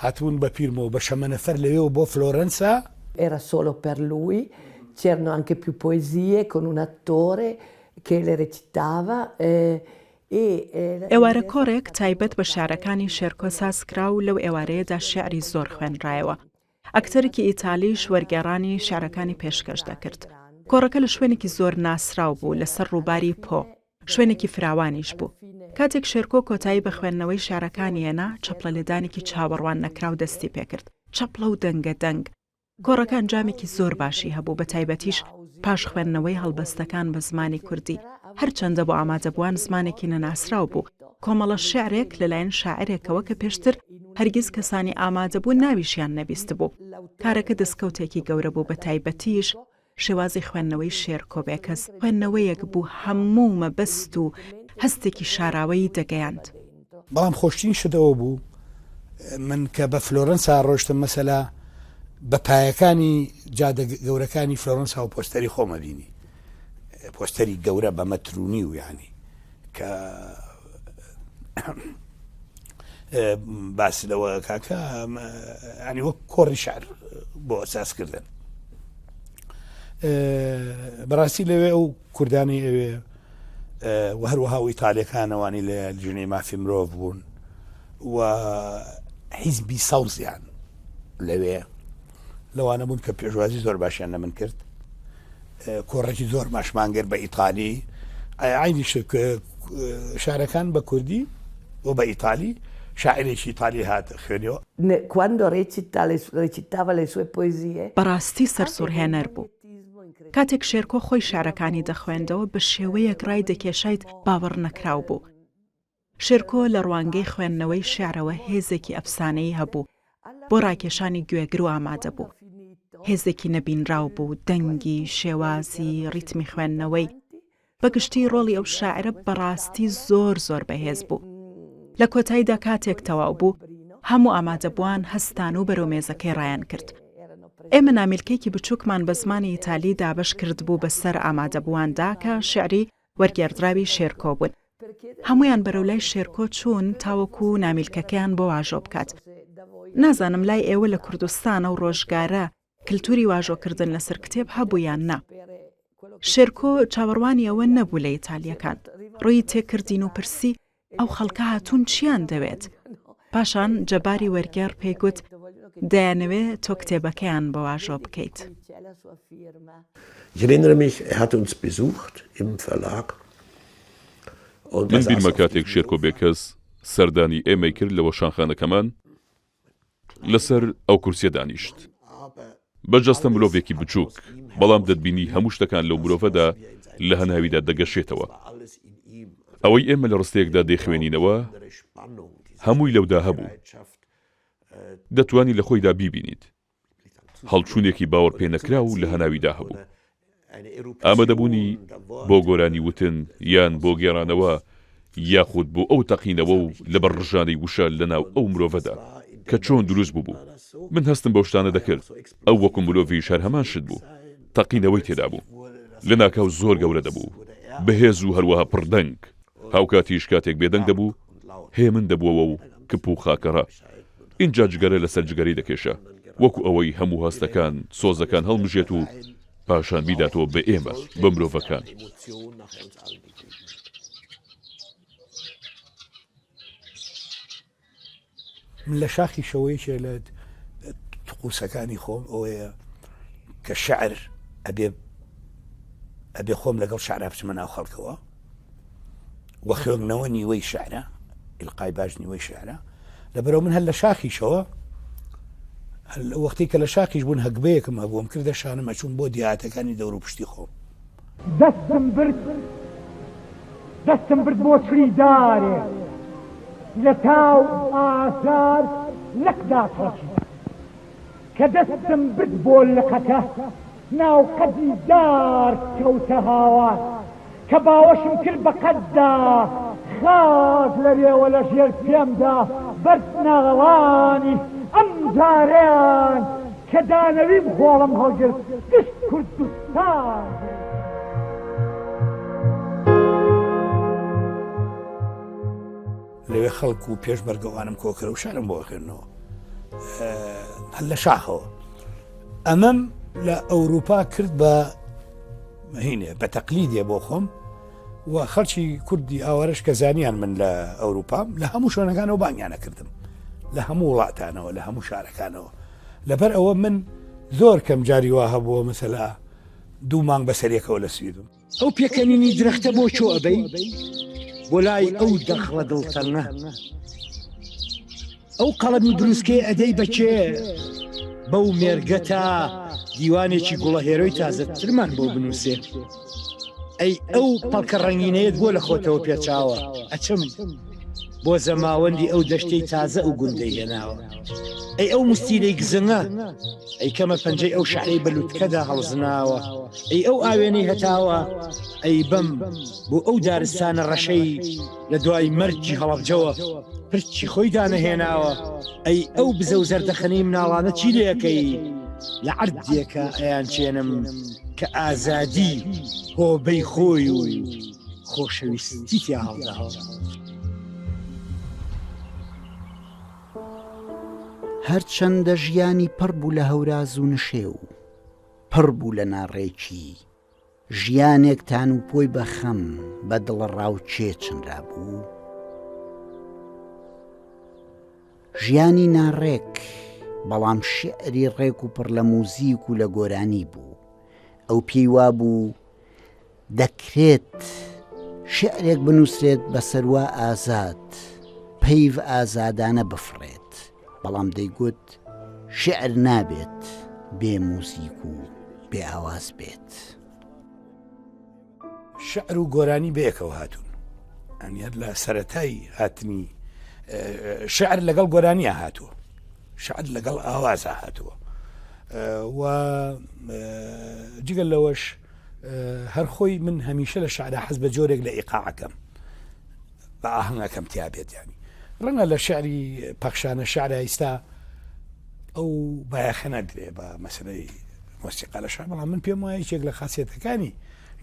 هاتبوون بە پیرمەوە بە شەمەنەفەر لەوێوە بۆ فلۆرەنسا Era solo per lui, c'erano anche più poesie con un attore che le recitava e ئێوارە کۆڕێک تایبەت بە شیعرەکانی شێرکۆ ساز کرا و لەو ئێوارەیەدا شیعری زۆر خوێنرایەوە. ئەکتەرێکی ئیتالیش وەرگێڕانی شیعرەکانی پێشکەش دەکرد. کۆڕەکە لە شوێنێکی زۆر ناسراو بوو لەسەر ڕووباری پۆ. شوێنێکی فراوانیش بوو. کاتێک شێرکۆ کۆتایی بە خوێندنەوەی شیعرەکانی هێنا، چەپڵە لێدانێکی چاوەڕوان نەکراو دەستی پێکرد. چەپڵە و دەنگە دەنگ. کۆڕەکە ئەنجامێکی زۆر باشی هەبوو، بە تایبەتیش پاش خوێندنەوەی هەڵبەستەکان بە زمانی کوردی، هەرچەندە بۆ ئامادەبووان زمانێکی نەناسراو بوو، کۆمەڵە شیعرێک لەلایەن شاعیرێکەوە کە پێشتر هەرگیز کەسانی ئامادەبوو ناویشیان نەبیستبوو. کارەکە دەستکەوتێکی گەورە بوو، بە تایبەتیش شێوازی خوێندنەوەی شێرکۆ بێکەس خوێندنەوەیەک بوو هەموو مەبەست و هەستێکی شاراوەیی دەگەیاند. بەڵام خۆشترین شت ئەوە بوو من کە بە فلۆرەنسا ڕۆشتم مەسەلا بە پایەکانی جادە گەورەکانی فلۆرەنسا و پۆستەری خۆمە بینی پۆستەری گەورە بە مەترونی و یعنی کە باس لەوە کاکە ینی وەک کۆڕی شعر بۆ ئەساسکردن بەڕاستی لەوێ ئەو کوردانی ئەوێ و هەروەها و ئیتالیەکانەوانی لە لیژنەی مافی مرۆڤ بوون و حیزبی سەوزیان لەوێ لەوانە بوون کە پێشوازی زۆر باشیان لە من کرد کۆڕێکی زۆر باشمان گرت بە ئیتالی عینی شارەکان بە کوردی و بە ئیتالی شاعرێکی ئیتالی هات خوێنیەوە. Quando recita le recitava le sue poesie. بەڕاستی سەرسوڕهێنەر بوو. کاتێک شێرکۆ خۆی شیعرەکانی دەخوێندەوە بە شێوەیەک ڕایدەکێشایت باوەڕنەکراو بوو. شێرکۆ لە ڕوانگەی خوێندنەوەی شیعرەوە هێزێکی ئەفسانەیی هەبوو بۆ ڕاکێشانی گوێگر و ئامادەبوو. هێزێکی نەبینراو بوو، دەنگی، شێوازی، ڕیتمی خوێندنەوەی، بە گشتی ڕۆڵی ئەو شاعیرە بەڕاستی زۆر زۆر بەهێز بوو. لە کۆتاییدا کاتێک تەواو بوو، هەموو ئامادەبووان هەستان و بەرەو مێزەکەی ڕایانکرد. ئێمە نامیلکەیەکی بچووکمان بە زمانی ئیتالی دابەش کردبوو بەسەر ئامادەبوواندا کە شیعری وەرگێڕدراوی شێرکۆ بوون. هەموویان بەرەو لای شێرکۆ چوون تاوەکو نامیلکەکەیان بۆ واژۆ بکات. نازانم لای ئێوە لە کوردستان ئەو ڕۆژگارە کلتوری واژۆکردن لەسەر کتێب هەبوو یان نا. شێرکۆ چاوەڕوانی ئەوە نەبوو لە ئیتالییەکان. ڕووی تێکردین و پرسی ئەو خەڵکە هاتوون چییان دەوێت؟ پاشان جەباری وەرگێڕ پێی گوت دەیانەوێ تۆ کتێبەکەیان بۆ واژۆ بکەیت. Ich erinnere mich, er hat uns besucht im Verlag und من بیرمە کاتێک شێرکۆ بێکەس سەردانی ئێمەی کرد لە وەشانخانەکەمان، لەسەر ئەو کورسیە دانیشت. بە جەستە مرۆڤێکی بچووک، بەڵام دەتبینی هەموو شتەکان لەو مرۆڤەدا لە هەناویدا دەگەشێتەوە. ئەوەی ئێمە لە ڕستەیەکدا دەیخوێنینەوە، هەمووی لەودا هەبوو. دەتوانی لە خۆیدا بیبینیت. هەڵچوونێکی باوەڕپێنەکراو لە هەناویدا هەبوو. ئامادەبوونی بۆ گۆرانی وتن یان بۆ گێڕانەوە یاخود بۆ ئەو تەقینەوە و لەبەر ڕژانەی وشە لەناو ئەو مرۆڤەدا کە چۆن دروست بووبوو. من هەستم بەو شتانە دەکرد، ئەو وەکو مرۆڤیش هەر هەمان شت بوو، تەقینەوەی تێدا بوو. لەناکاو زۆر گەورە دەبوو، بەهێز و هەروەها پڕدەنگ. هاوکاتیش کاتێک بێدەنگ دەبوو، هێمن دەبووەوە و کپ و خاکەڕا. ئینجا جگەرە لەسەر جگەرەی دەکێشا، وەکو ئەوەی هەموو هەستەکان، سۆزەکان هەڵمژێت و پاشان بیداتەوە بە ئێمە، بە مرۆڤەکان. من لە شاخیشەوە یەکێ لە تقوسەکانی خۆم ئەوەیە کە شعر ئەبێ ئەبێ خۆم لەگەڵ شعرا بچمە ناو خەڵکەوە و خوێندنەوە نیوەی شعرە ئیلقای باش نیوەی شعرە لەبەرەوە من هەر لە شاخیشەوە وەختی کە لە شاخیش بوون هەگبەیەکم هەبووم کردە شانم ئەچوم بۆ دیاتەکانی دەور و پشتی خۆم دەستم برد دەستم برد بۆ چڵی دارێ لە تاو ئازار لق داچڵەکی کە دەستم برد بۆ لقەکە ناوقەدی دار کەوتە هاوار کە باوەشم کرد بە قەددا خاک لەرێوە لە ژێر پێمدا بەرد ناڵانی ئەم جارەیان کە دانەویم خۆڵم هەڵگرت گشت کوردستان. لەوێ خەڵک و پێشمەرگەوانم کۆکرە و شارم بۆ خوێندنەوە هەر لە شاخەوە ئەمەم لە ئەوروپا کرد بە هینێ بە تەقلیدێ بۆ خۆم و خەڵکی کوردی ئاوارەش کە زانیان من لە ئەوروپام لە هەموو شوێنەکانەوە بانگیانە کردم لە هەموو وڵاتانەوە لە هەموو شارەکانەوە لەبەر ئەوە من زۆر کەم جاری وا هەبووە مەسەلا دوو مانگ بەسەرێکەوە لە سویدم. ئەو پێکەنینی درەختە بۆ کۆ ئەبەی؟ بۆ لای ئەو دەخڵە دڵتەنگە. ئەو قەڵەمی بروسکەی ئەدەی بە کێ؟ بەو مێرگە تا دیوانێکی گوڵە هێرۆی تازەترمان بۆ بنووسێ. ئەی ئەو پەڵکە ڕەنگینەیەت بۆ لە خۆتەوە پێچاوە؟ ئەچم بۆ زەماوەندی ئەو دەشتەی تازە ئەو گوندەی هێناوە. ئەی ئەو مستیلەی گزنگە؟ ئەی کەمە پەنجەی ئەو شەعرەی بە لوتکەدا هەڵزناوە؟ ئەی ئەو ئاوێنەی هەتاوە؟ ئەی بەم بۆ ئەو دارستانە ڕەشەی لە دوای مەرگی هەڵەبجەوە پرچی خۆی دانەهێناوە؟ ئەی ئەو بزە و زەردەخەنەی مناڵانە چی لێ ئەکەی؟ لە عەردێکا ئەیانچێنم کە ئازادی هۆبەی خۆی و خۆشەویستی تیا هەڵداوە. هەرچەندە ژیانی پڕ بوو لە هەوراز و نشێو، پڕ بوو لە ناڕێکی، ژیانێک تانوپۆی بە خەم، بە دڵەڕاوکێ چنرابوو. ژیانی ناڕێک، بەڵام شیعری ڕێک و پڕ لە موزیک و لە گۆرانی بوو. ئەو پێی وابوو دەکرێت شیعرێک بنووسرێت بە سەروا ئازاد، پەیڤ ئازادانە بفڕێت، بەڵام دەیگوت شیعر نابێت بێ موزیک و بێ ئاواز بێت. شعر و گۆرانی بەیەکەوە هاتوون ئەنیەت لە سەتای هاتنی شعر لەگەڵ گۆرانیە هاتووە شعر لەگەڵ ئاوازە هاتووە و جگەل لەوەش هەر خۆی من هەمیشە لە شعرا حەز بە جۆرێک لە ئیقاعەکەم بە ئاهەنگەکەم تیا بێت ینی ڕەنگە لە شعری پەخشانە شعرا ئیستا ئەو بایەخە نەدرێ بە مەسلەی مۆسیقا لە شعر بەڵام من پێم وایە یەکێک لە خاصێتەکانی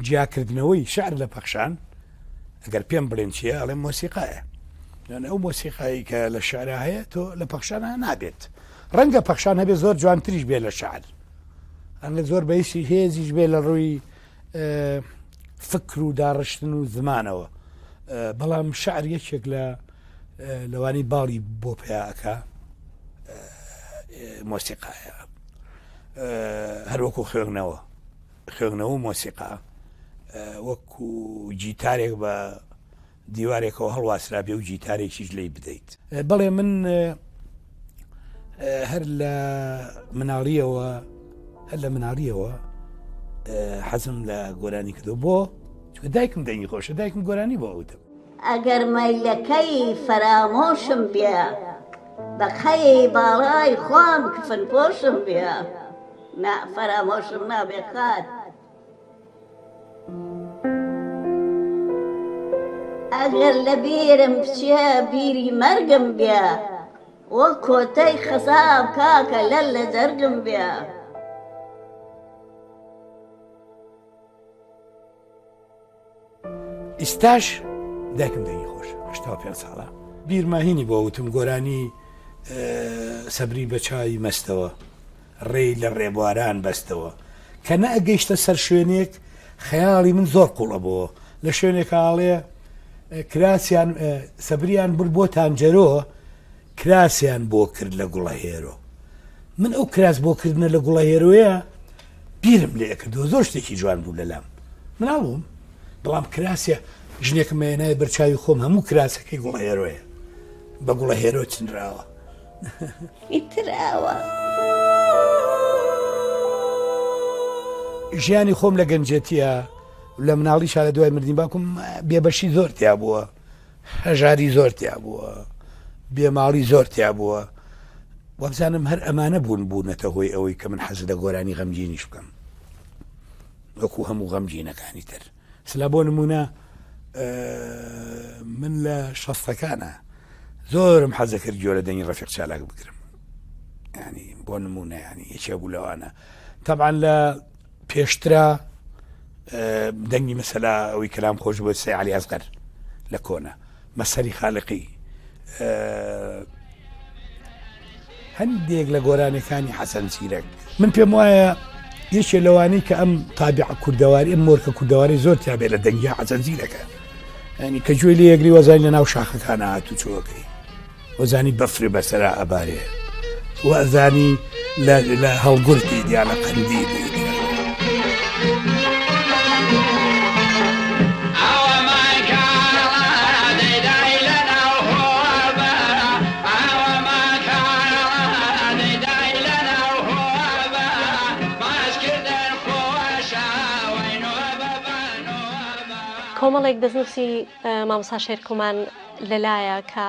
جیاکردنەوەی شعر لە پەخشان ئەگەر پێم بڵێن چییە ئەڵێم مۆسیقایە یان ئەو مۆسیقایی کە لە شعرا هەیە تۆ لە پەخشانە نابێت ڕەنگە پەخشان هەبێ زۆر جوانتریش بێ لە شعر ڕەنگە زۆر بەیسی هێزیش بێ لە ڕووی فکر و داڕشتن و زمانەوە بەڵام شعر یەکێک لە لەوانی باڵی بۆ پیاکە مۆسیقایە هەروەکو خوێنەوە خوێنەوە مۆسیقا وەکو جیتارێک بە دیوارێکەوە هەڵواسرابێ و جیتارێکیش لێی بدەیت. بەڵێ من هەر لە مناڵیەوە هەر لە مناڵیەوە حەزم لە گۆرانی کردو بۆ چونکە دایکم دەنگی خۆشە دایکم گۆرانی بۆ ئەوتم. ئەگەر مەیلەکەی فەرامۆشم بێ بە قەی باڵای خۆم کفنپۆشم بێ نا فەرامۆشم نابێ خات. ئەگەر لە بیرم بچێ بیری مەرگم بێ وەک کۆتەی خەساب کاکە لەل لە جەرگم بێ. ئیستاش دایکم دەنگی خۆشە 85 ساڵە بیرمە هینی بۆ وتم گۆرانی سەبری بە چاوی مەستەوە ڕێی لە ڕێبواران بەستەوە. کە نەئەگەیشتە سەر شوێنێک، خەیاڵی من زۆر قووڵ ئەبۆوە. لە شوێنێکا ئەڵێ، کراسیان، سەبریان برد بۆ تانجەرۆ، کراسیان بۆ کرد لە گوڵەهێرۆ. من ئەو کراس بۆ کردنە لە گوڵەهێرۆیە بیرم لێ ئەکردەوە، زۆر شتێکی جوان بوو لەلام. مناڵ بووم، بەڵام کراسێ ژنێکم ئەیەنایە بەر چاوی خۆم هەموو کراسەکەی گوڵەهێرۆیە. بە گوڵەهێرۆ چنراوە. ئیتر ئاوا. ژیانی خۆم لە گەنجێتیە لە مناڵیشا لە دوای مردنی باوکم بێبەشی زۆر تیا بووە هەژاری زۆر تیا بووە بێماڵی زۆر تیا بووە وابزانم هەر ئەمانە بوون بوونەتە هۆی ئەوەی کە من حەز لە گۆرانی غەمگینیش بکەم وەکو هەموو غەمگینەکانی تر سلا بۆ نمونە من لە شەستەکانە زۆرم حەزەکرد گوێ لە دەنگی ڕەفیق چالاک بگرم ینی بۆ نمونە ینی یەکێ بوو لەوانە تەبان لە پێشترا دەنگی مەسەلا ئەوەی کەلام خۆش بۆ سەی علی ئەسغەر لە کۆنە مەسەری خالقی هەندێک لە گۆرانیەکانی حەسەن زیرەک. من پێم وایە یەکێ لەوانەی کە ئەم تابع کوردەواری ئەم مۆرکە کوردەواری زۆر تیاابێ لە دەنگی حەسەن زیرەکە ینی کە گوێی لێ یەگری وەزانی لە ناو شاخەکان هات و چۆکەی وەزانی بەفرێ بەسەرا ئەبارێ وەزانی لە هەڵگورتی دیانە قەندیلی. کۆمەڵێک دەستنووسی مامۆستا شێرکۆمان لەلایە کە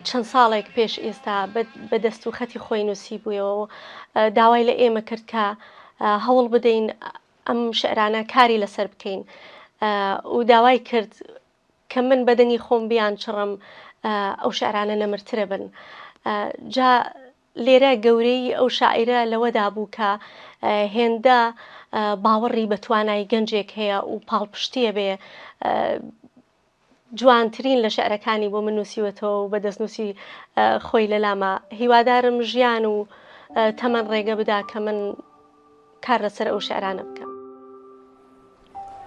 چەند ساڵێک پێش ئێستا بە دەست و خەتی خۆی نووسیبوویەوە و داوای لە ئێمە کرد کە هەوڵ بدەین ئەم شعرانە کاری لەسەر بکەین و داوای کرد کە من بە دەنگی خۆم بیانچڕم ئەو شعرانە نەمرترە بن جا لێرە گەورەیی ئەو شاعیرە لەوەدا بوو کە هێندە باوەڕی بە توانای گەنجێک هەیە و پاڵپشتیە بێ جوانترین لە شعرەکانی بۆ من نووسیوەتەوە و بە دەستنووسی خۆی لەلامە هیوادارم ژیان و تەمەن ڕێگە بدا کە من کار لەسەر ئەو شعرانە بکەم.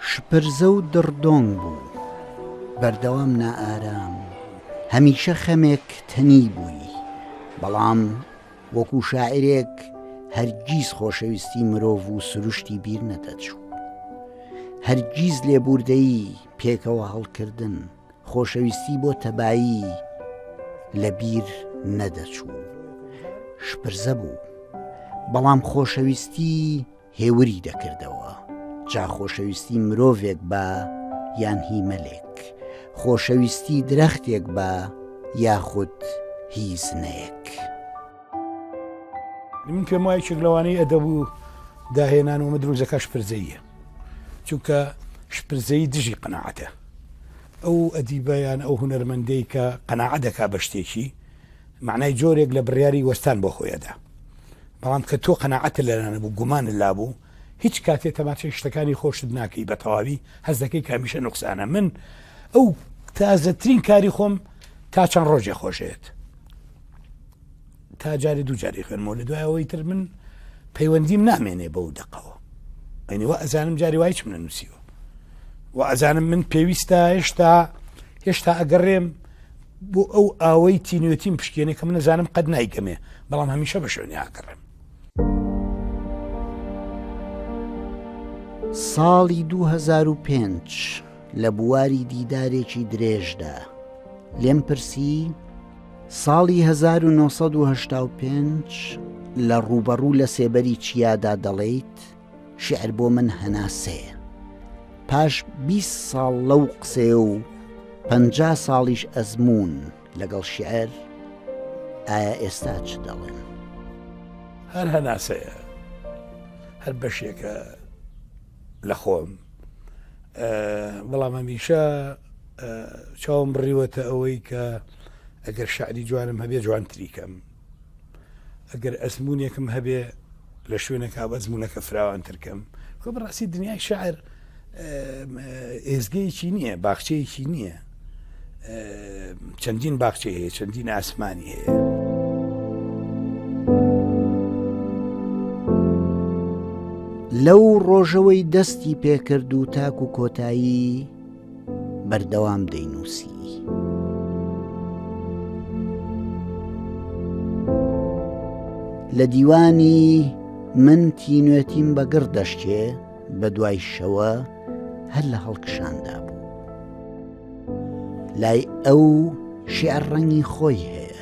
شپرزە و دڕدۆنگ بوو، بەردەوام نائارام، هەمیشە خەمێک تەنی بووی، بەڵام وەکو شاعیرێک هەرگیز خۆشەویستی مرۆڤ و سروشتی بیر نەدەچوو. هەرگیز لێبووردەیی، پێکەوە هەڵکردن، خۆشەویستی بۆ تەبایی لە بیر نەدەچوو. شپرزە بوو، بەڵام خۆشەویستی هێوری دەکردەوە، جا خۆشەویستی مرۆڤێک با یان هی مەلێک، خۆشەویستی درەختێک با یاخود هی زنەیەک. من پێم وایە یەکێک لەوانەی ئەدەب و داهێنان و مدروزەکە شپرزەییە، چونکە شپرزەیی دژی قەناعەتە. ئەو ئەدیبە یان ئەو هونەرمەندەی کە قەناعەت دەکا بە شتێکی، مەعنای جۆرێک لە بڕیاری وەستان بۆ خۆی ئەدا. بەڵام کە تۆ قەناعەتت لەلا نەبوو، گومانت لابوو، هیچ کاتێ تەماشای شتەکانی خۆشت ناکەی بە تەواوی، هەست دەکەی کە هەمیشە نوقسانە. من ئەو تازەترین کاری خۆم تا چەند ڕۆژێ خۆشەوێت. تا جارێ دوو جاری خوێنمەوە لە دوای ئەوەی تر من پەیوەندیم نامێنێ بەو دەقەوە. ئەنی وا ئەزانم جاری وای چم نەنووسیوە. و ئەزانم من پێویستە هێشتا هێشتا ئەگەڕێم بۆ ئەو ئاوەی تینوێتیم پشکێنێ کە من ئەزانم قەت نایگەمێ بەڵام هەمیشە بە شوێنی ئاگەڕێم. ساڵی 2005 لە بواری دیدارێکی درێژدا لێم پرسی ساڵی 1985 لە ڕووبەڕوو لە سێبەری چیادا دەڵێیت شیعر بۆ من هەناسەیە. پاش 20 ساڵ لەو قسەیە و 50 ساڵیش ئەزموون لەگەڵ شیعر، ئایا ئێستا چ دەڵێم؟ هەر هەناسەیە، هەر بەشێکە لە خۆم. بەڵام هەمیشە چاوم بڕیوەتە ئەوەی کە ئەگەر شعری جوانم هەبێ جوانتری کەم. ئەگەر ئەزموونێکم هەبێ لە شوێنێکا ئەزموونەکە فراوانتر کەم خۆ بەڕاستی دنیای شعر ئێزگەیەکی نییە باخچەیەکی نییە چەندین باخچەی هەیە چەندین ئاسمانی هەیە. لەو ڕۆژەوەی دەستی پێکرد و تاکو کۆتایی بەردەوام دەینووسی. لە دیوانی من تینوێتیم بە گڕ دەشکێ بە دوای شەوە هەر لە هەڵکشاندا بوو. لای ئەو شیعر ڕەنگی خۆی هەیە،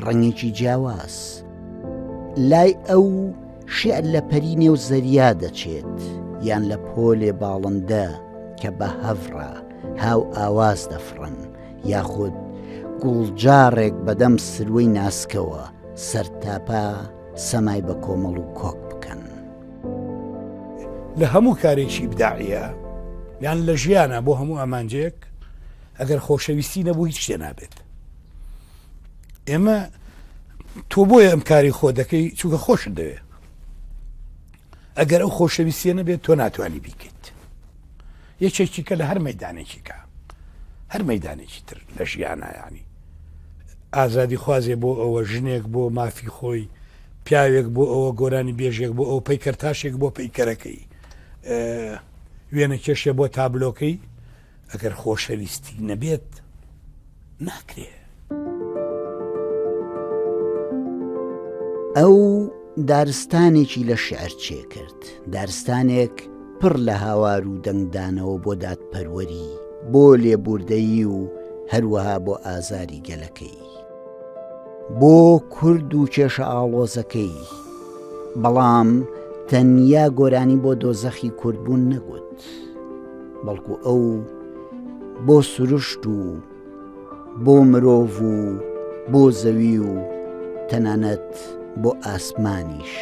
ڕەنگێکی جیاواز. لای ئەو شیعر لە پەری نێو زەریا دەچێت یان لە پۆلێ باڵندە کە بە هەڤڕا هاو ئاواز دەفڕن یاخود گوڵجاڕێک بەدەم سروەی ناسکەوە سەرتاپا سەمای بە کۆمەڵ و کۆک بکەن. لە هەموو کارێکی ئیبداعیە یان لە ژیانە بۆ هەموو ئامانجێک ئەگەر خۆشەویستی نەبوو هیچ شتێ نابێت. ئێمە تۆ بۆیە ئەم کاری خۆ دەکەی چونکە خۆشت دەوێت ئەگەر ئەو خۆشەویستیە نەبێت تۆ ناتوانانی بیکەیت یەکێکی کە لە هەر مەدانێکی کە هەر مەدانێکی تر لە ژیانە ینی ئازادی خوازێ بۆ ئەوە ژنێک بۆ مافی خۆی پیاوێک بۆ ئەوە گۆرانی بێژێک بۆ ئەو پەیکەرتاشێک بۆ پەیکەرەکەی وێنە کێشێ بۆ تابلۆکەی ئەگەر خۆشەویستی نەبێت ناکرێ. ئەو دارستانێکی لە شیعر چێ کرد، دارستانێک پڕ لە هاوار و دەنگدانەوە بۆ دادپەروەری، بۆ لێبووردەیی و هەروەها بۆ ئازاری گەلەکەی. بۆ کورد و کێشە ئاڵۆزەکەی، بەڵام تەنیا گۆرانی بۆ دۆزەخی کوردبوون نەگوت. بەڵکو ئەو بۆ سروشت و بۆ مرۆڤ و بۆ زەوی و تەنانەت بۆ ئاسمانیش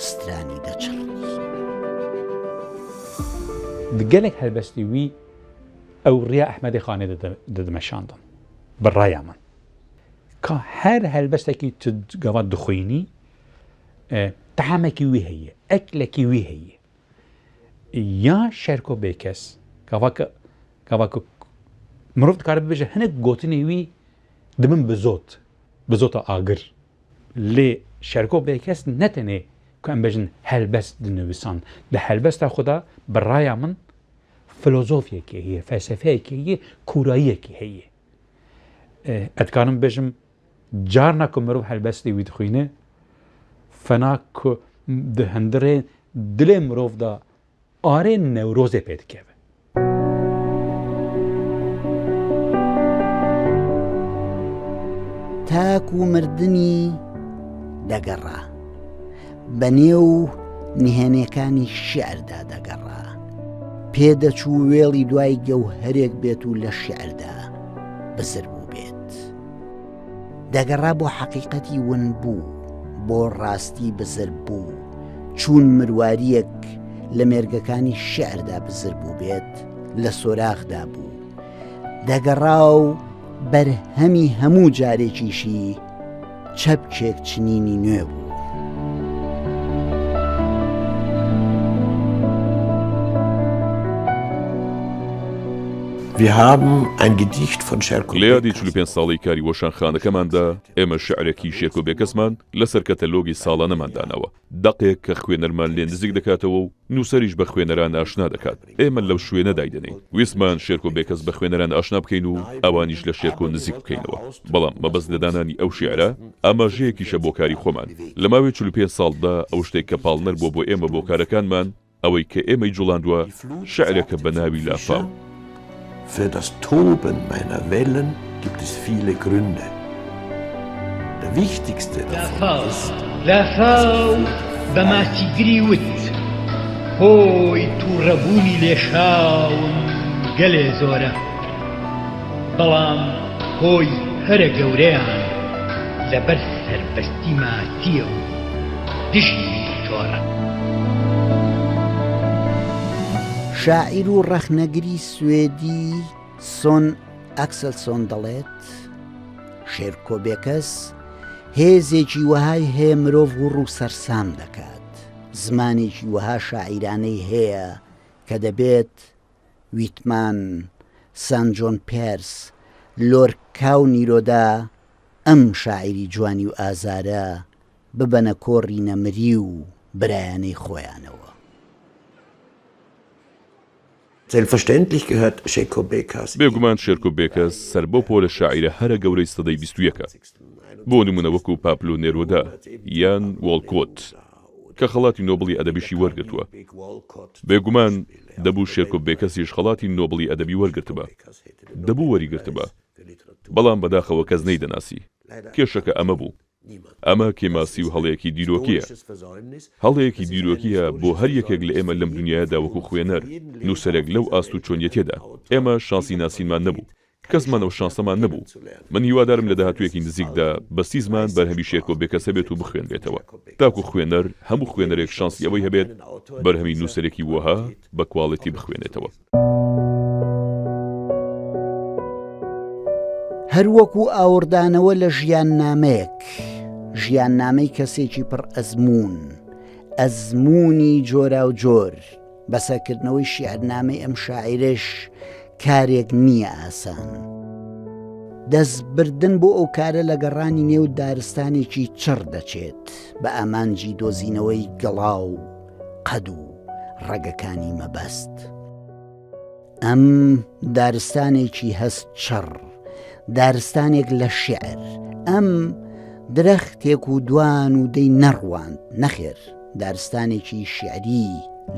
سترانی دەچڕی. Di gelek helbestî wî ew riya Ehmedê Xanê didimeşandin bi raya min. Ka her helbestekî tu gava dixwînî tehemekî wî heye, eklekî wî heye. Ya Şerko Bêkes gava ku gava ku mirov dikare bibêje hinek gotinê wî dibin bizot, bizota agir. Lê Şerko Bêkes ne tenê ku em bêjin helbest dinivîsand. Di helbesta xwe de bi raya min filozofiyekê heye, felsefeyekê heye, kûrayiyekê heye. Ez dikarim bêjim Carna ku mirov helbestê wî dixwîne, fena ku di hundirê dilê mirov de arê Newrozê pê dikeve. تاکو مردنی دەگەڕا. بە نێو نهێنێکانی شیعردا دەگەڕا. پێدەچوو وێڵی دوای گەوهەرێک بێت و لە شیعردا بزر بووبێت. دەگەڕا بۆ حەقیقەتی ونبوو، بۆ ڕاستی بزربوو، چوون مروارییەک لە مێرگەکانی شیعردا بزر بووبێت، لە سۆراخدا بوو. دەگەڕا و بەرهەمی هەموو جارێکیشی چەپکێک چنینی نوێ بوو. Wir haben ein Gedicht von Sherko لە یادی 45 ساڵەی کاری وەشانخانەکەماندا، ئێمە شیعرێکی شێرکۆ بێکەسمان لەسەر کەتەلۆگی ساڵانەمان داناوە، دەقێک کە خوێنەرمان لێ نزیک دەکاتەوە و نووسەریش بە خوێنەران ئاشنا دەکات. ئێمە لەو شوێنە دایدەنێین. ویستمان شێرکۆ بێکەس بە خوێنەران ئاشنا بکەین و ئەوانیش لە شێرکۆ نزیک بکەینەوە. بەڵام مەبەست لە دانانی ئەو شیعرە، ئاماژەیەکیشە بۆ کاری خۆمان. لە ماوەی 45 ساڵدا ئەو شتێک کە پاڵنەر بووە بۆ ئێمە بۆ کارەکانمان، ئەوەی کە ئێمەی جوڵاندوە شعرێکە بە ناوی لافاو. Für das Toben meiner Wellen gibt es viele Gründe. Der wichtigste davon ist, لافاو بە ماسیگری وت، هۆی تووڕەبوونی لێشاوم گەلێ زۆرە، بەڵام هۆی هەرە گەورەیان لەبەر سەربەستی ماسییە و دژی تۆڕە. شاعیر و ڕەخنەگری سوێدی سۆن ئەکسلسۆن دەڵێت، شێرکۆ بێکەس هێزێکی وەهای هەیە مرۆڤ وڕ و سەرسام دەکات، زمانێکی وەها شاعیرانەی هەیە کە دەبێت ویتمان، سان جۆن پێرس، لۆرکا و نیرۆدا ئەم شاعیری جوانی و ئازارە ببەنە کۆڕی نەمری و برایانەی خۆیانەوە. Selbstverständlich gehört Şeko Bêkes. بێگومان شێرکۆ بێکەس سەر بەو پۆلە شاعیرە هەرە گەورەی سەدەی 21ە. بۆ نموونە وەکوو پاپلۆ نێرۆدا یان وۆڵکۆت کە خەڵاتی نۆبڵی ئەدەبیشی وەرگرتووە. بێگومان دەبوو شێرکۆ بێکەسیش خەڵاتی نۆبڵی ئەدەبی وەرگرتبا. دەبوو وەریگرتبا. بەڵام بەداخەوە کەس نەیدەناسی. کێشەکە ئەمە بوو. ئەمە کێماسی و هەڵەیەکی دیرۆکییە. هەڵەیەکی دیرۆکییە بۆ هەر یەکێک لە ئێمە لەم دونیایەدا وەکو خوێنەر، نووسەرێک لەو ئاست و چۆنیەتیەدا. ئێمە شانسی ناسینمان نەبوو. کەسمان ئەو شانسەمان نەبوو. من هیوادارم لە داهاتوویەکی نزیکدا بە سیزمان بەرهەمی شێرکۆ بێکەس هەبێت و بخوێنرێتەوە. تاکو خوێنەر، هەموو خوێنەرێک شانسی ئەوەی هەبێت بەرهەمی نووسەرێکی وەها بە کواڵێتی بخوێنێتەوە. هەر وەکو ئاوڕدانەوە لە ژیاننامەیەک، ژیاننامەی کەسێکی پڕ ئەزموون، ئەزموونی جۆراوجۆر، بەسەرکردنەوەی شیعرنامەی ئەم شاعیرەش کارێک نییە ئاسان. دەستبردن بۆ ئەو کارە لە گەڕانی نێو دارستانێکی چڕ دەچێت بە ئامانجی دۆزینەوەی گەڵا و قەد و ڕەگەکانی مەبەست. ئەم دارستانێکی هەست چڕ، دارستانێک لە شیعر، ئەم درەختێک و دوان و دەی نەڕواند، نەخێر دارستانێکی شیعری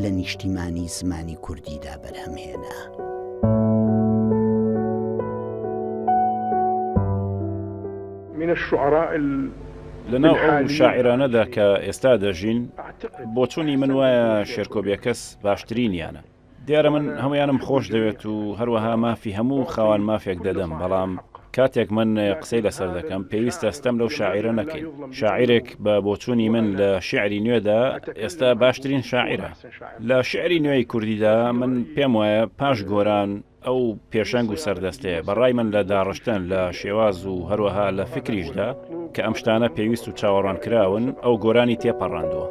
لە نیشتیمانی زمانی کوردیدا بەرهەمهێنا. لەناو ئەو شاعیرانەدا کە ئێستا دەژین، بۆچوونی من وایە شێرکۆ بێکەس باشترینیانە. دیارە من هەموویانم خۆش دەوێت و هەروەها مافی هەموو خاوەن مافێک دەدەم، بەڵام کاتێک من قسەی لەسەر دەکەم پێویستە ستەم لەو شاعیرە نەکەین. شاعیرێک بە بۆچوونی من لە شیعری نوێدا ئێستا باشترین شاعیرە. لە شیعری نوێی کوردیدا من پێم وایە پاش گۆران ئەو پێشەنگ و سەردەستەیە، بە ڕای من لە داڕشتن، لە شێواز و هەروەها لە فیکریشدا کە ئەم شتانە پێویست و چاوەڕوانکراون، ئەو گۆرانی تێپەڕاندووە.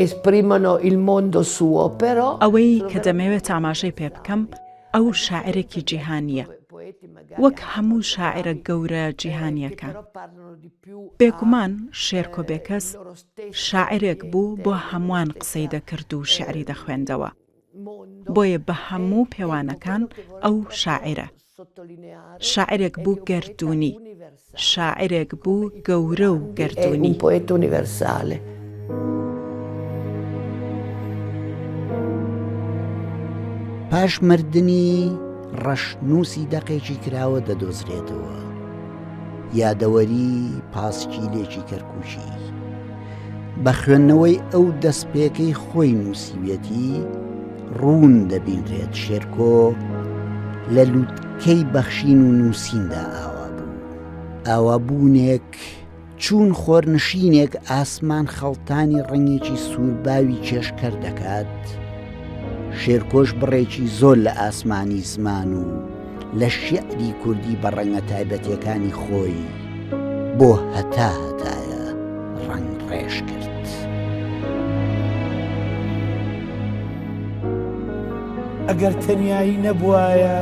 Esprimono il mondo suo, però ئەوەی کە دەمەوێت ئاماژەی پێ بکەم، ئەو شاعیرێکی جیهانییە، وەک هەموو شاعیرە گەورە جیهانییەکان. بێگومان شێرکۆ بێکەس شاعیرێک بوو بۆ هەمووان قسەی دەکرد و شیعری دەخوێندەوە، بۆیە بە هەموو پێوانەکان ئەو شاعیرە. شاعیرێک بوو گەردوونی. شاعیرێک بوو گەورە و گەردوونی. پاش مردنی ڕەشنووسی دەقێکی کراوە دەدۆزرێتەوە، یادەوەری پاسکیلێکی کەرکووکی. بە خوێندنەوەی ئەو دەستپێکەی خۆی نووسیویەتی، ڕوون دەبینرێت شێرکۆ لە لووتکەی بەخشین و نووسیندا ئاوا بوو. ئاوابوونێک چوون خۆرنشینێک ئاسمان خەڵتانی ڕەنگێکی سوورباوی کێشکەر دەکات، شێرکۆش بڕێکی زۆر لە ئاسمانی زمان و لە شیعری کوردی بە ڕەنگە تایبەتیەکانی خۆی بۆ هەتا هەتایە ڕەنگ ڕێژ کرد. ئەگەر تەنیایی نەبوایە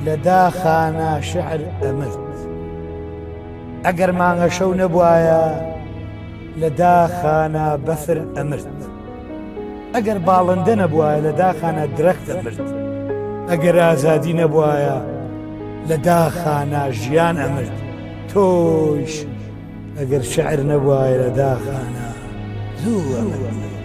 لە داخانا شعر ئەمرد. ئەگەر مانگەشەو نەبوایە لە داخانا بەفر ئەمرد. ئەگەر باڵندە نەبوایە لە داخانا درەخت ئەمرد. ئەگەر ئازادی نەبوایە لە داخانا ژیان ئەمرد. تۆیش ئەگەر شعر نەبوایە لە داخانا زوو ئەمردی.